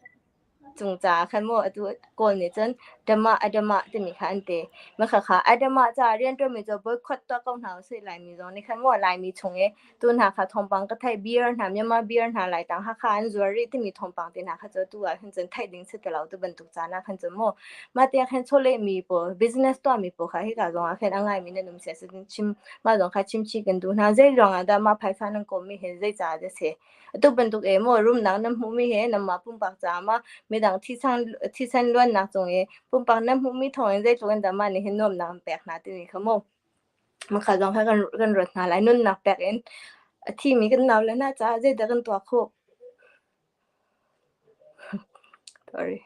cung ca khan maw atu Kawl nih cun Dhamma Adama timi kha an ti. Mah kha Adama ca rianṭuanmi cu boycott tuah ko hna usih Laimi zong nih khan maw Laimi chung i Tu hna kha thawngpang ka theih beer hna Myanmar beer hna Laitlang Hakha an zuar rih timi thawngpang te hna kha cu atu ah khan cun theih ding si ti lo tu bantuk caan ah khan cun mu mah tiah khan chawleh mi pawl business tuah mi pawl kha hika zong ah khan a ngai mi nan um sia si chim mah zong kha chim chih kan duh hna zei ruang ah dah mah phaisa nan kawm mi hi zei ca dah si atu bantuk e maw rumnak nan hmuh mi he nanmah pumpak caah ma midang thisen luannak cung i pumpak nan hmuh mi thawng in zeitluk in dah mah nih hin nuamnak an pek hna timi kha mu Makha zong kha kan ruat hna lai. Nunnak pek in a thimi kan naule hna caah zeidah kan tuah khawh? Sorry.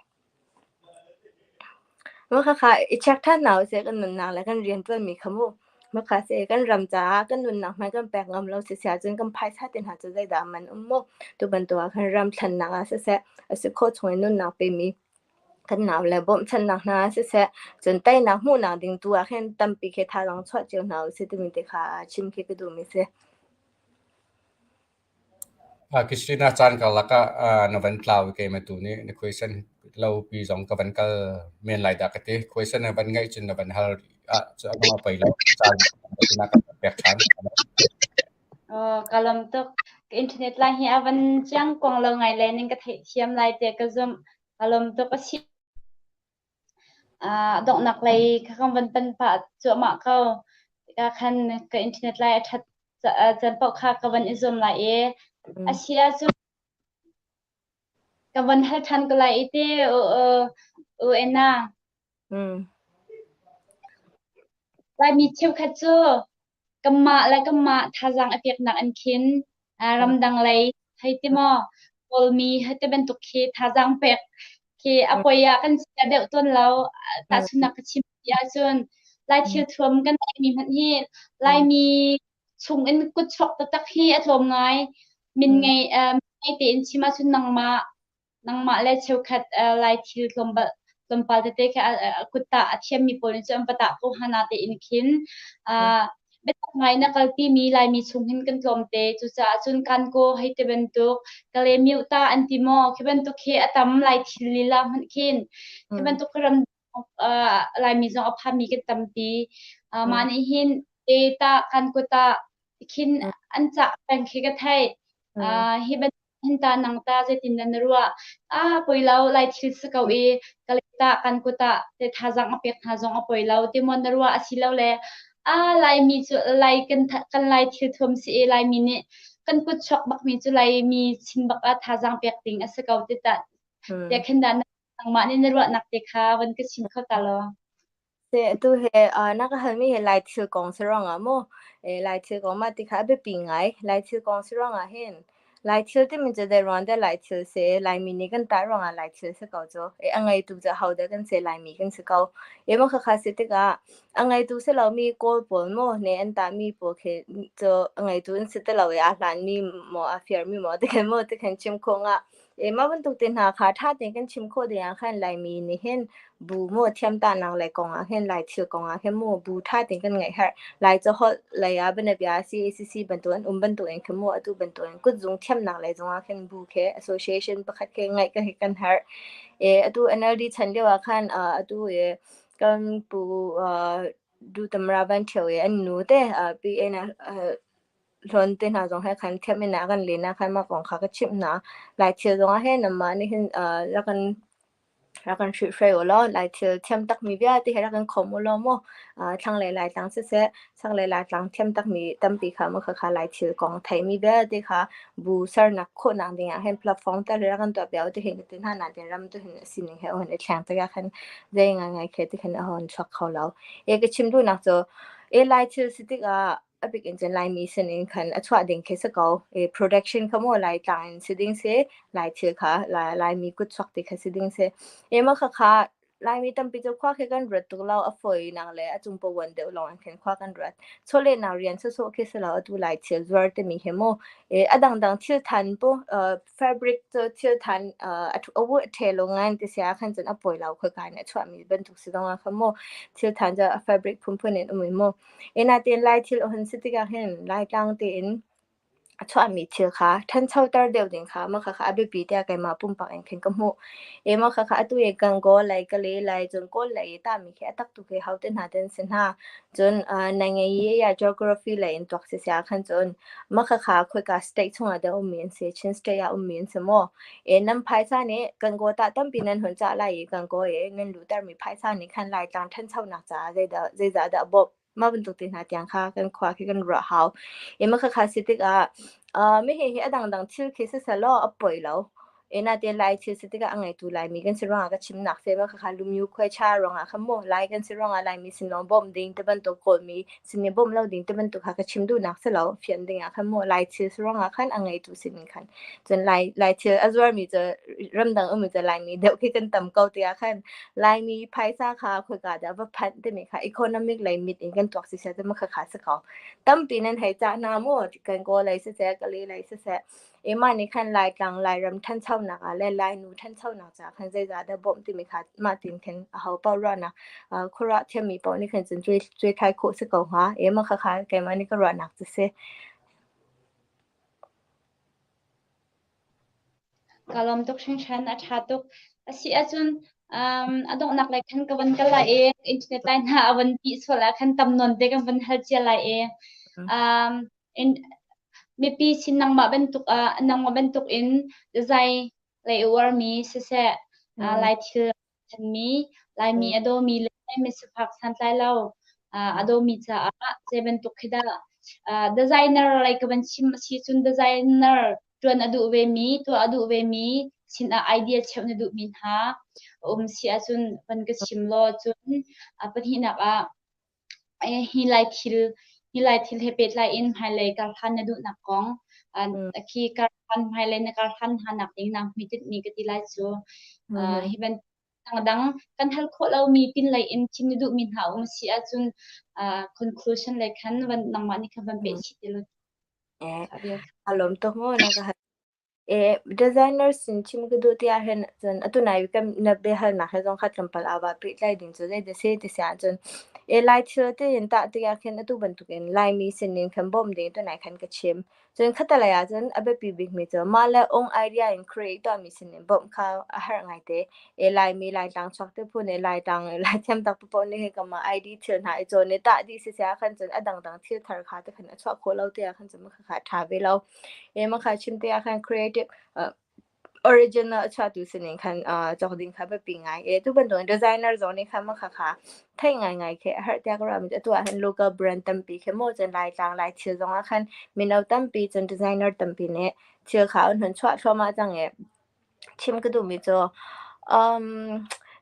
Makha kha i check ṭhan hna usih kan nunnak le kan rianṭuanmi kha mu. Makha si kan ram caah kan nunnak hmanh kan pek ngam lo sisia cun kan phaisa te hna cu zeidah man um mu. Tu bantuk ah khan ram thlennak ah siseh a si khawh chung in nunnak pemi Kan nau le bawmhchanhnak hna siseh, cun teinak hmuhnak ding tu ah khin tampi khi thazaang chuah cio hna usih timi te kha chim khi ka duhmi si. Christina caan karlak ah na van tlau i keimah tu nih na question lo pi zong ka van kal men lai dah ka ti. Question na van ngeih cun na van hal ah cu a dong a poi lo. Caan na ka pek ṭhan. Oh, ka lawm tuk. Ka internet line hi a van chiang kuang lo ngai le ning ka theihthiam lai te ka zumh. Ka lawm tuk a si. Donghnak lei kha kan van pan pah cuahmah ko. Tikah khan ka internet lai a ṭhat caan paoh kha ka van i zuam lai i a si ahcun ka van hal ṭhan ko lai i ti u Anna. Laimi cheukhat cu kanmah le kanmah thazaang a peknak an khin ramdang lei hei ti maw Kawlmi hei ti bantuk khi thazaang pek khi a poi ah kan chia deuh tawn lo. Tahchunhnak ka chim ti ahcun Lai thil thuam kan neihmi hmanh hi Laimi chung in kutchuak taktak hi a tlawm ngai. Min ngei ngei tein chim ahcun nangmah Nangmah le cheukhat Lai thil tlawmpal tete kha kuttah a thiammi pawl nih cun an va tah ko hna tein khin biatak ngai na kalpimi Laimi chung hin kan tlawmte. Cucaah cun kankaw hei ti bantuk, Kalaymyo ta an ti maw, khi bantuk khi a tam Lai thil lila hmanh khin. Khi bantuk ram Laimi zong a phanmi kan tampi. Mah nih hin te tah kankaw tah khin an cah peng khi ka theih. Hi bantuk hin ta nang ta zeitin dah na ruah? Ah poi lo lai thil si ko i ka le tah kan kut ah te thazaang a pek hna zong a poi lo ti maw na ruah asilole ah Laimi cu Lai kan kan Lai thil thuam si i Laimi nih kan kut chuak bakmi cu Laimi chin bak ah thazaang pek ding a si ko ti tah tiah khin dah nangmah nih na ruahnak te kha van ka chim kho ta law. Se atu he na ka halmi he Lai thil kong si ruangah mu Lai thil kong mah ti kha a biapi ngai. Lai thil kong si ruangah hin Lai thil timi cu zei ruang dah Lai thil si? Laimi nih kan tah ruangah Lai thil si ko cu. A ngeitu cu ahodah kan si? Laimi kan si ko. Mah khakha si tikah a ngeitu si lomi Kawl pawl maw ne an tahmi pawl khi cu a ngeitu an si ti lo i aa hlanmi maw aa firmi maw ti khan maw ti khan chim khawh ngah. E mah bantuk te hna kha ṭha tein kan chim khawh ding ah khan Laimi nih hin bu maw thiamtahnak lei kong ah hin Lai thil kong ah hin mu bu ṭha tein kan ngeih herh. Lai caholh lei ah bianabia CACC bantuk an um bantuk in khin mu atu bantuk in kutzung thiamnak lei zong ah khin bu khi association pakhat khi ngeih kan kan herh. E atu NLD chan lio ah khan atu e kan pu Dutamra Van Ṭhio i an nu te PA na hlawn te hna zong he khan thiam in a kan len ah khan mah kong kha ka chimh hna. Lai thil zong ah hin anmah nih hin rak kan rak kan hrilhhruai u law Lai thil thiam takmi vialte hi rak kan khawm u law mu thlanglei Laitlang siseh chaklei Laitlang thiam takmi tampi kha mu khakha Lai thil kong theimi vialte kha bu sernak khawhnak ding ah hin platform tal hi rak kan tuah piak u ti hin ka ti hna nain ram tu hin a sining he a hun i thleng tikah khan zei ngaingai khe ti khan a hun chuak kho lo. E ka chim duhnak cu e Lai thil si tikah a bik in cun Laimi sin in khan a chuah ding khi si ko. E production kha maw Laitlang in si ding si, Lai thil kha Laimi kut chuak ti kha si ding si. E mah khakha Laimi tampi cu khua khi kan ruat tuk lo, a fawinak le a cungpavuan deuh lawng in khin khua kan ruat. Chawlehnak rian sawsawh khi si lo, atu Lai thil zuar timi hi mu. E a dangdang thil than pu fabric cu thil than a ṭhe lo ngan ti sia khan cun a pawi lo khoi in a chuahmi bantuk si zong ah khan mu thil than cu a fabric phunphun in um i mu. Nain Lai thil a hun si tikah hin Laitlang tein a chuahmi thil kha ṭhanchoter deuh ding kha mah khakha a biapi tiah keimah pumpak in khin ka hmuh. Mah khakha atu i Gangaw lei, Kalay lei, cun Kawl lei i tahmi khi a tak tuk i hote hna te an si hna. Cun nai i geography lei in tuak siseh ahkhan cun mah khakha khoika state chungah dah ummi an si, Chin state ah ummi an si maw? Nan phaisa nih Gangaw tah tampi nan hun cah lai i Gangaw i nan luhtermi phaisa nih khan Laitlang ṭhanchonak caah zeidah zeizah dah a bawmh? Mah bantuk te hna tiang kha kan khua khi kan ruah hau. Mah khakha si tikah mi hi a dangdang thil khi siseh law a poi lo. Natein Lai thil si tikah a ngeitu Laimi kan si ruangah ka chimnak si. Mah khakha lumyu khuaicha ruangah khan maw Lai kan si ruangah Laimi sin lawng bawmh ding ti bantuk Kawlmi sin i bawmh lo ding ti bantuk kha ka chim duhnak si lo. Fian ding ah khan maw Lai thil si ruangah khan a ngeitu sin in khan cun Lai Lai thil a zuarmi cu ramdang ummi cu Laimi deuh khi kan tam ko tiah khan Laimi phaisa kha khoika dah va phanh timi kha economic lei mit in kan tuak siseh cu khakha si ko. Tampi nan hei cah hna mu kan Kawl lei siseh Kalay lei siseh mah nih khan Laitlang Lairam ṭhanchonak ah le Lainu ṭhanchonak caah khan zeizah dah bawmh timi kha mah tin khin aho paoh ruahnak khuaruah thiammi paoh nih khan cun cuaithlai khawh si ko hnga. Mah khakha keimah nih ka ruahnak cu si. Ka lawm tuk hringhran, a ṭha tuk. A si ahcun a donghnak lei khan ka von kal lai i internet line hna a von pih sual ah khan tam nawn te kan von hal cia lai i in, mipi sin nangmah bantuk ah nangmah bantuk in zai lei uarmi siseh Lai thil mi Laimi a dawmi le misifak santlai lo a dawmi caah zei bantuk khi dah designer lei ka van chim a si cun designer ṭuan a duh vemi tuah a duh vemi sinah idea cheuh na duhmi hna um si ahcun van ka chim law cun pahnihnak ah hi Lai thil hi Lai thil he pehtlai in hmailei karhlan na duhnak kong khi karhlan hmailei na karhlan hna nak ding naa hmuitinhmi ka ti lai cu hi bantuk dang kan hal khawh lomi pinlei in chim na duhmi hna um si ahcun conclusion lei khan van nangmah nih khan van peh chih ti law. A lawm tuk mu na ka Designer sin chim ka duh ti ahhin cun atu nai kan na biahalnak he zong kha tlawmpal aa vah pehtlai ding cu zei dah si ti si ahcun Lai thil tein tah tikah khin atu bantukin Laimi sinin khan bawmh ding tunai khan ka chim. Cun khattelei ahcun a biapi bikmi cu mah le ung idea in create tuahmi sinin bawmh kha a herh ngaite. Laimi Laitlang chuak te phu nih Laitlang Laithiam tak paoh nih hi kanmah ID thil hna i cawn i tah dih siseh ahkhan cun a dangdang thil thar kha ti khan a chuah khawh lo ti ahkhan cun khakha a ṭha ve lo. Mah chim te ah khan creative original a chuahtu sining khan cawk ding kha biapi ngai. Tu bantuk in designer zong nih khan mah khakha theih ngaingai khi a herh tiah ka ruah. Atu ah hin local brand tampi khi maw cun Laitlang Lai thil zong ah khan mino tampi cun designer tampi nih thil kha an hun chuah thluahmah cang i chim ka duhmi cu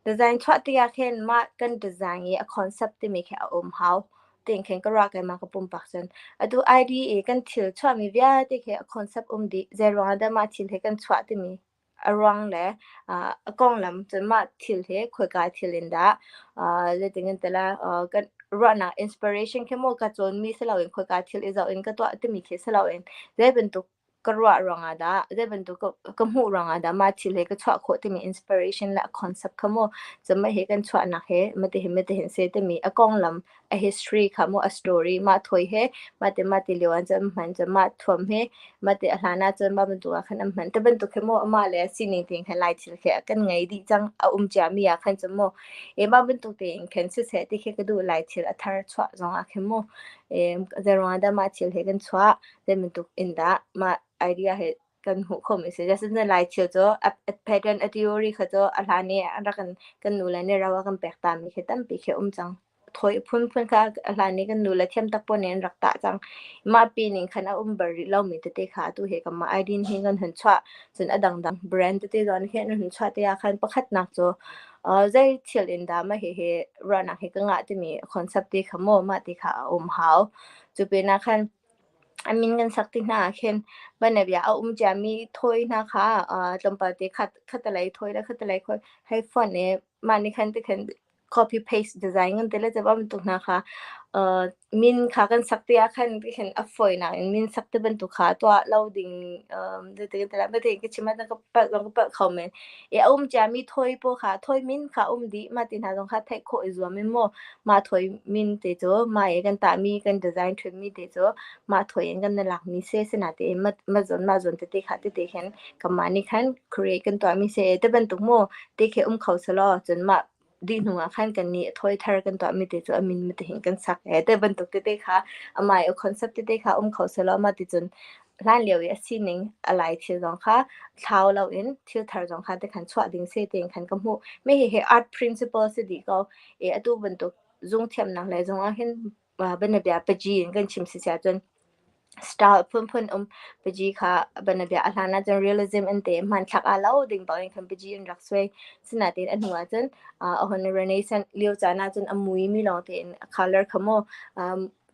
design chuah tikah khin mah kan design i a concept timi khi a um hau. Tiin khin ka ruah keimah ka pumpak cun. Atu ID i kan thil chuahmi vialte khi a concept um dih. Zeiruang ah dah mah thil hi kan chuah timi a ruang le a konglam cun mah thil hi khoika thil in dah zeitin kan ti lai kan ruahnak inspiration khi maw ka cawnmi si loin khoika thil i zoh in ka tuah timi khi si loin zei bantuk. ka ruah ruangah dah zei bantuk ka hmuh ruangah dah mah thil he ka chuah khawh timi inspiration le a concept kha mu cun mah hi kan chuahnak he mati hin mati hin se timi a konglam a history kha mu a story mah thawi he mah ti mah ti lio ah cun hman cun mah thuam he mah ti a hlan ah cun mah bantuk ah khan an hman te bantuk khi mu amah le sining tein khan lai thil khi kan ngei dih cang a um cia mi ah khan cun mu e mah bantuk tein khan siseh ti khi ka duh lai thil a thar chuah zong ah khin mu e zei ruangah dah mah thil he kan chuah zei bantuk in dah mah idea he kan hmuh khawhmi si. Asinain Lai thil cu a pattern a theory kha cu a hlan i an rak kan nule nih ro a kan pek tami khi tampi khi a um cang. Thawi phunphun kha a hlan i kan nule thiam tak pawl nih an rak tah cang. Mah pi ning khan a um bal rih lomi tete kha atu hi kanmah ID hin kan hun chuah. Cun a dangdang brand tete zong nih an hun chuah tikah khan pakhatnak cu zei thil in dah mah hihi ruahnak hi ka ngah timi concept te kha maw mah ti kha a um hau. Cu pinah khan A min kan sak ti hna ah khin banabia a um ciami thawi hna kha tlawmpal te khatalei thawi le khatalei thawi hei fonh i mah nih khan tikhin copy paste design kan ti le cu bantuk hna kha min kha kan sak ti ah khan tikhin a fawinak in min sak ti bantuk kha tuah lo ding zeitin kan ti lai mah ka chim ah ka palh zong ka palh kho men. I a um ciami thawi pawl kha thawi min kha um dih mah ti hna zong kha theih khawh i zuam in maw mah thawi min te cu mah i kan tahmi kan design ṭhutmi te cu mah thawi in kan i lakmi si sinain mah zawn mah zawn tete kha tete khin kanmah nih khan create kan tuahmi si ti bantuk mu ti khi um kho selaw cun mah dih hnu ah khan kan nih thawi thar kan tuahmi te cu a min matihin kan sak e te bantuk tete kha amah i concept tete kha um kho selaw mah ti cun hlan lio i a sining a lai thil zong kha thlau loin thil thar zong kha te khan chuah ding se tein khan ka hmuh mi hi hi art principle si dih ko i atu bantuk zung thiamnak lei zong ah hin banabia paji in kan chim si sia cun style phunphun um paji kha banabia a hlan ah cun realism an te hmanthlak a lo ding bang in khan paji in rak suai sinain a hnu ah cun a hon renaissance lio caan ah cun a mui mi lawng tein a color kha mu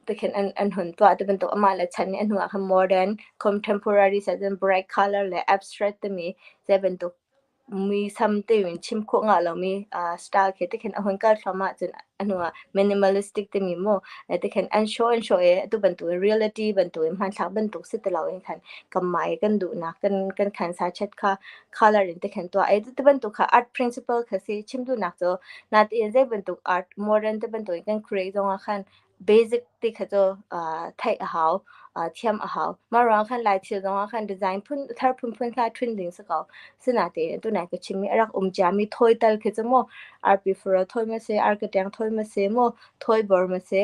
tikhin an hun tuah ti bantuk amah le chan nih a hnu ah khan modern contemporary sa cun bright color le abstract timi zei bantuk muisam tein chim khawh ngah lomi style khi tikhin a hun kal thluahmah cun a hnu ah minimalistic timi mu tikhin an show an show i atu bantuk in reality bantuk in hmanthlak bantuk si ti loin khan kanmah i kan duhnak kan kan khan sa chat kha color in tikhin tuah ai ti bantuk kha art principle kha si chim duhnak cu natiin zei bantuk art modern te bantuk in kan create zong ah khan basic ti kha cu theih a hau, thiam a hau. Mah ruang khan Lai thil zong ah khan design phun thar phunphun kha ṭhun ding si ko. Sinain tunai ka chimmi a rak um ciami thawi tal khi cu mu arpi fura thawi ma si, arkateng thawi ma si mu, thawi bor ma si,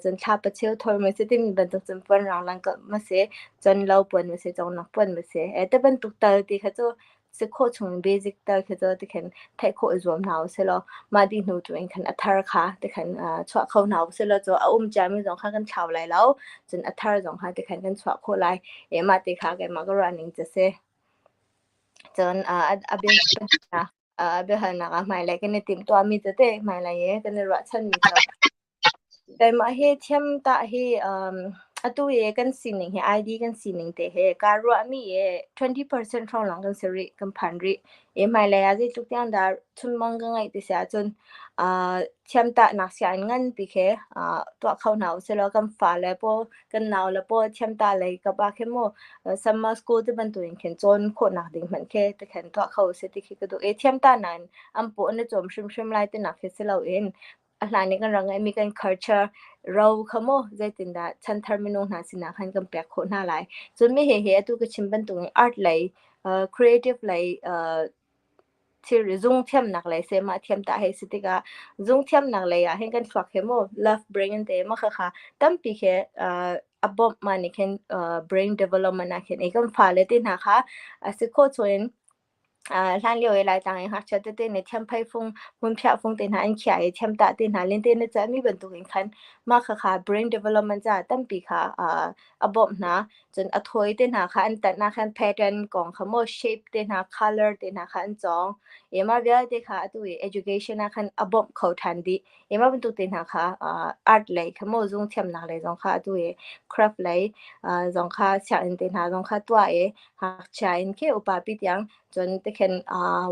cun thlapa cheu thawi ma si timi bantuk cun puan rang lang ma si, cun lo puan ma si, congnak puan ma si. E te bantuk tal ti kha cu si khawh chung basic tal khi cu tikhin theih khawh i zuam hna usilaw mah dih hnu tu in khan a thar kha tikhan chuah kho hna usilaw cu a um ciami zong kha kan thlau lai lo cun a thar zong kha tikhan kan chuah khawh lai e mah ti kha keimah ka ruah ning cu si cun a biahalnak ah hmailei kan i timhtuahmi tete hmailei i kan i ruahchanmi cu Keimah hi thiam tah hi atu i kan sining hi ID kan sining te hi kaa ruahmi i 20% hrawng lawng kan si rih, kan phan rih. I hmailei ah zeitluk tiang dah chunmang ka ngeih ti si ahcun thiam tahnak sianginn nganpi khi tuah kho hna usilaw kan fale pawl, kan naule pawl thiam tah lei kap ah khin mu summer school ti bantuk in khin cawn khawhnak ding hmanh khi tikhin tuah kho usih ti khi ka duh. I thiam tahnak in an paw an i cawm hrimhrim lai tinak khi si loin a hlan i kan rak ngeihmi kan culture ro kha maw zeitindah chanthar minung hna sinah khan kan pek khawh hna lai. Cun mi hihi atu ka chim bantukin art lei, creative lei, thilri zung thiamnak lei se mah thiam ta hei si tikah zung thiamnak lei ah hin kan thluak he mu love brain an te ma kha kha tampi khi a bawmh ma nih khin brain development ah khin i kan fale te hna kha a si khawh chuin Hlanlio i Laitlang i ngakchia tete nih thiamphei fung, hmunphiah fung te hna an khiah i thiamtah te hna lente na cahmi bantukin khan mah khakha brain development caah tampi kha a bawmh hna. Cun a thawi te hna kha an tanh ah khan pattern kong kha maw shape te hna color te hna kha an cawng. I mah vialte kha atu i education ah khan a bawmh kho ṭhan dih. I mah bantuk te hna kha art lei kha maw zung thiamnak lei zong kha atu i craft lei zong kha sianginn te hna zong kha tuah i ngakchia in khi upa pi tiang cun Tikhin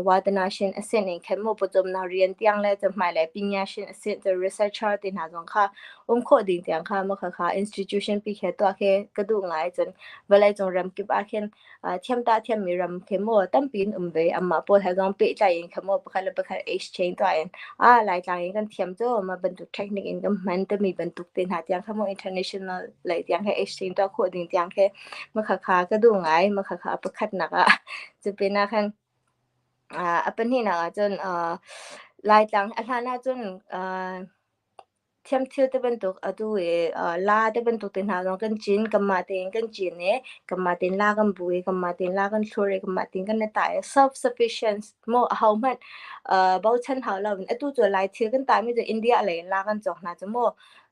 watanashin a sin in khin mu pawcawmnak rian tiang le cu hmailei pinyashin a sin cu researcher te hna zong kha um khawh ding tiang kha mah khakha institution pi khi tuah khi ka duh ngai. Cun vawleicung ramkip ah khin thiamtah thiammi ram khi mu tampi in um ve. Amah pawl he zong pehtlai in kha mu pakhat le pakhat exchange tuah in Laitlang in kan thiam cu mah bantuk technique in kan hman timi bantuk te hna tiang kha mu international lei tiang he exchange tuah khawh ding tiang khi mah khakha ka duh ngai. Mah khakha pakhatnak ah. Cu pinah khan a pahnihnak ah cun Laitlang a hlan ah cun thiamthil te bantuk atu i la te bantuk te hna zong kan cin. Kanmah tein kan cin i kanmah tein la kan bu i kanmah tein la kan thlur i kanmah tein kan i tah i self sufficient maw ahohmanh bochan hau loin. Atu cu Lai thil kan tahmi cu India lei in la kan cawk hna cu mu.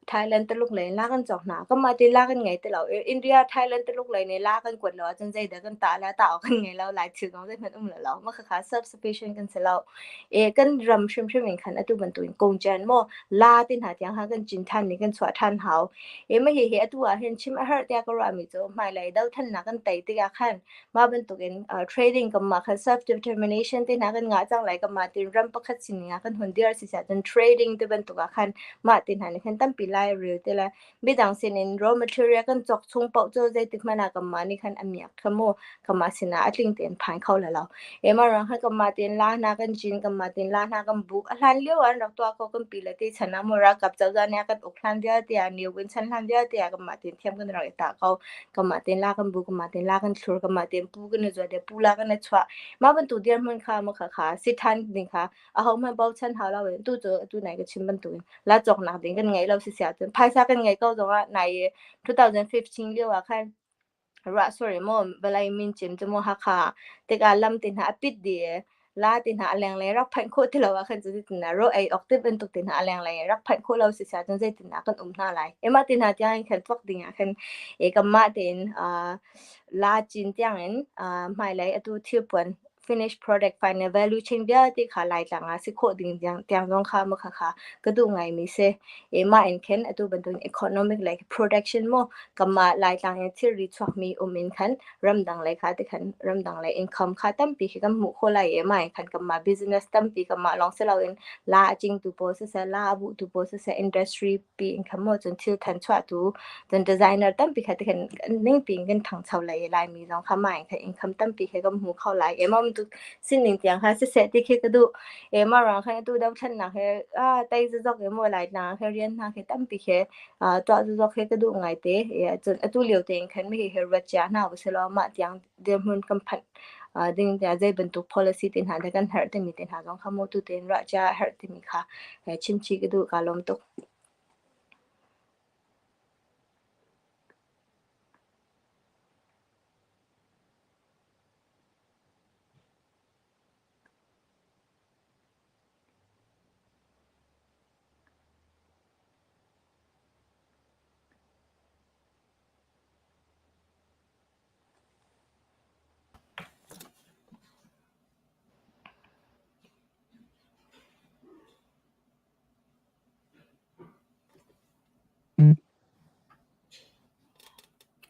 Thailand Tuluk lei in la kan cawk hna. Kanmah tein la kan ngei ti lo. India Thailand Tuluk lei nih la kan kuat lo ahcun zeidah kan tah le tah awk kan ngei lo. Lai thil zong zeihmanh um lo. Mah khakha self sufficient kan si lo. E kan ram hrimhrim in khan atu bantukin kongcian maw la ti hna tiang ha kan cin than ni kan chuah than hau. E mah hihi atu ah hin chim a herh tiah ka ruahmi cu hmailei dothlennak kan tei tikah khan mah bantukin trading kanmah khan self determination te hna kan ngah cang lai, kanmah tin ram pakhat sining ah kan hun dir si cun trading te bantuk ah khan mah te hna nih khan tampi lai rel te lai. Midang sinin raw material kan cawk chung paoh cu zeitik hmanh ah kanmah nih khan a miak kha mu kanmah sinah a tling tein phan kho la lo. Ema rang khan kanmah tein la hna kan cin, kanmah tein la hna kan buk. A hlan lio ah an rak tuah ko kan pi le te chan ah mu ralkap cozah nih a kan uk hlan vialte ah, Ne Win chan hlan vialte ah kanmah tein thiam kan rak i tah ko. Kanmah tein la kan bu, kanmah tein la kan thlur, kanmah tein pu kan i zuat i pu la kan i chuah. Mah bantuk dirhmun kha ma kha kha si ṭhan ding kha ahohmanh bochan hau lo in tu cu atu nai ka chim bantukin la cawknak ding kan ngei lo si sia cun phaisa kan ngei ko zongah nai 2015 lio ah khan ruah sorry maw vawlei min cim cu maw Hakha tikah lam te hna a pit dih la te hna a lenglei rak phanh khawh ti lo ah khan cu zeitindah ro ei awk te bantuk te hna a lenglei rak phanh khawh lo si sia cun zeitindah kan um hna lai. Ema te hna tiang in khan tuak ding ah khan e kanmah tein la cin tiang in hmailei atu thilpuan finished product final value chain vialte kha Laitlang ah si khawh ding tiang zong kha ma kha kha ka duh ngaimi si. E mah in khin atu bantukin economic like production mo kanmah Laitlang in thilri chuakmi um in khan ramdang lei kha tikhan ramdang lei income kha tampi khi kan hmuh khawh lai i mah in khan kanmah business tampi kanmah lawng si loin la a cingtu pawl siseh, la a buhtu pawl siseh, industry pi in khan maw cun thil than chuahtu cun designer tampi kha tikhan ning piin kan thangcho lai i Laimi zong kha mah in khan income tampi kha kan hmu kho lai. Emaw tu sining tiang kha siseh ti khi ka duh. Emaw ruang khan atu dothlennak he tei zazok emaw Laitlang he rian hna khi tampi khi tuah zazok khi ka duh ngai te. Cun atu lio tein khan mi hi ruat cia hna usih mah tiang dirhmun kan phanh ding tiah zei bantuk policy te hna dah kan herh timi te hna zong kha mu tu tein ruah cia a herh timi kha chimchih ka duh. Kaa lawm tuk.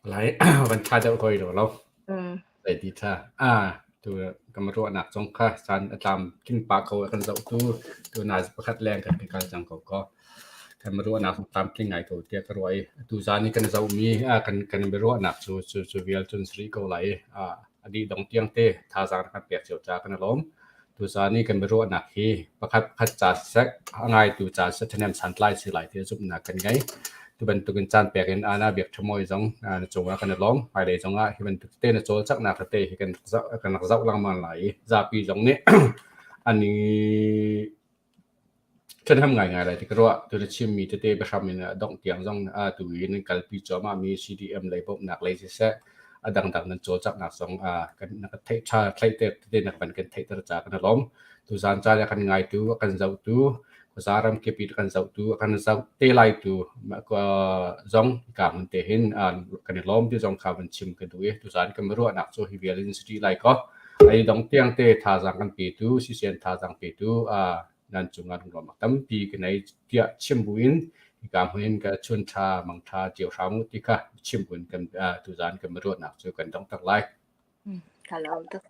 Lai van ṭha deuh hoi lo lo. Zei ti ṭha. Tu kan ruahnak zong kha caan a tlam tling pah ko kan zoh tu tu nai pakhat leng kan kal cang ko ko. Kan ruahnak tlamtling ngai ko tiah ka ruah i atu zan i kan zohmi kan biaruahnak cu cu cu vial cun si rih ko lai i a dih dong tiang te thazaang kan pek cio caah kan i lawm. Tuzaan i kan biaruahnak hi pakhat khat ca siseh, a ngaitu ca siseh ṭhahnem santlai si lai ti zumhnak kan ngei. Tu bantukin caan pek in Anna Biak Ṭha Mawi zong na cungah kan i lawm. Hmailei zongah hi bantuk te na cawlcanghnak tete hi kan rak zoh lengmang lai i zapi zong nih an i Ṭhahnem ngaingai lai ti ka ruah. Tu na chimmi tete biahram in a dongh tiang zong tu i nan kalpi cuahmahmi CDM lei bawmhnak lei siseh, a dangdang nan cawlcanghnak zong kan na kan theih ṭha thlaihter tete na van kan theihter caah kan i lawm. Tuzaan caan ah kan ngaitu, a kan zohtu, khuaza ramkip i a kan zohtu, a kan zoh te laitu zong hika hmun te hin kan i lawm ti zong kha van chim ka duh i tuzaan kan ruahnak cu hi vial in si rih lai kaw. Ei dong tiang te thazaang kan petu, sisian thazaang petu nan cungah lunglawmhnak tampi ka nei tiah chim buin hika hmun in ka chun ṭha mang ṭha cio hram u ti kha chim buin kan tuzaan kan ruahnak cu kan dong tak lai. Ka lawm tuk.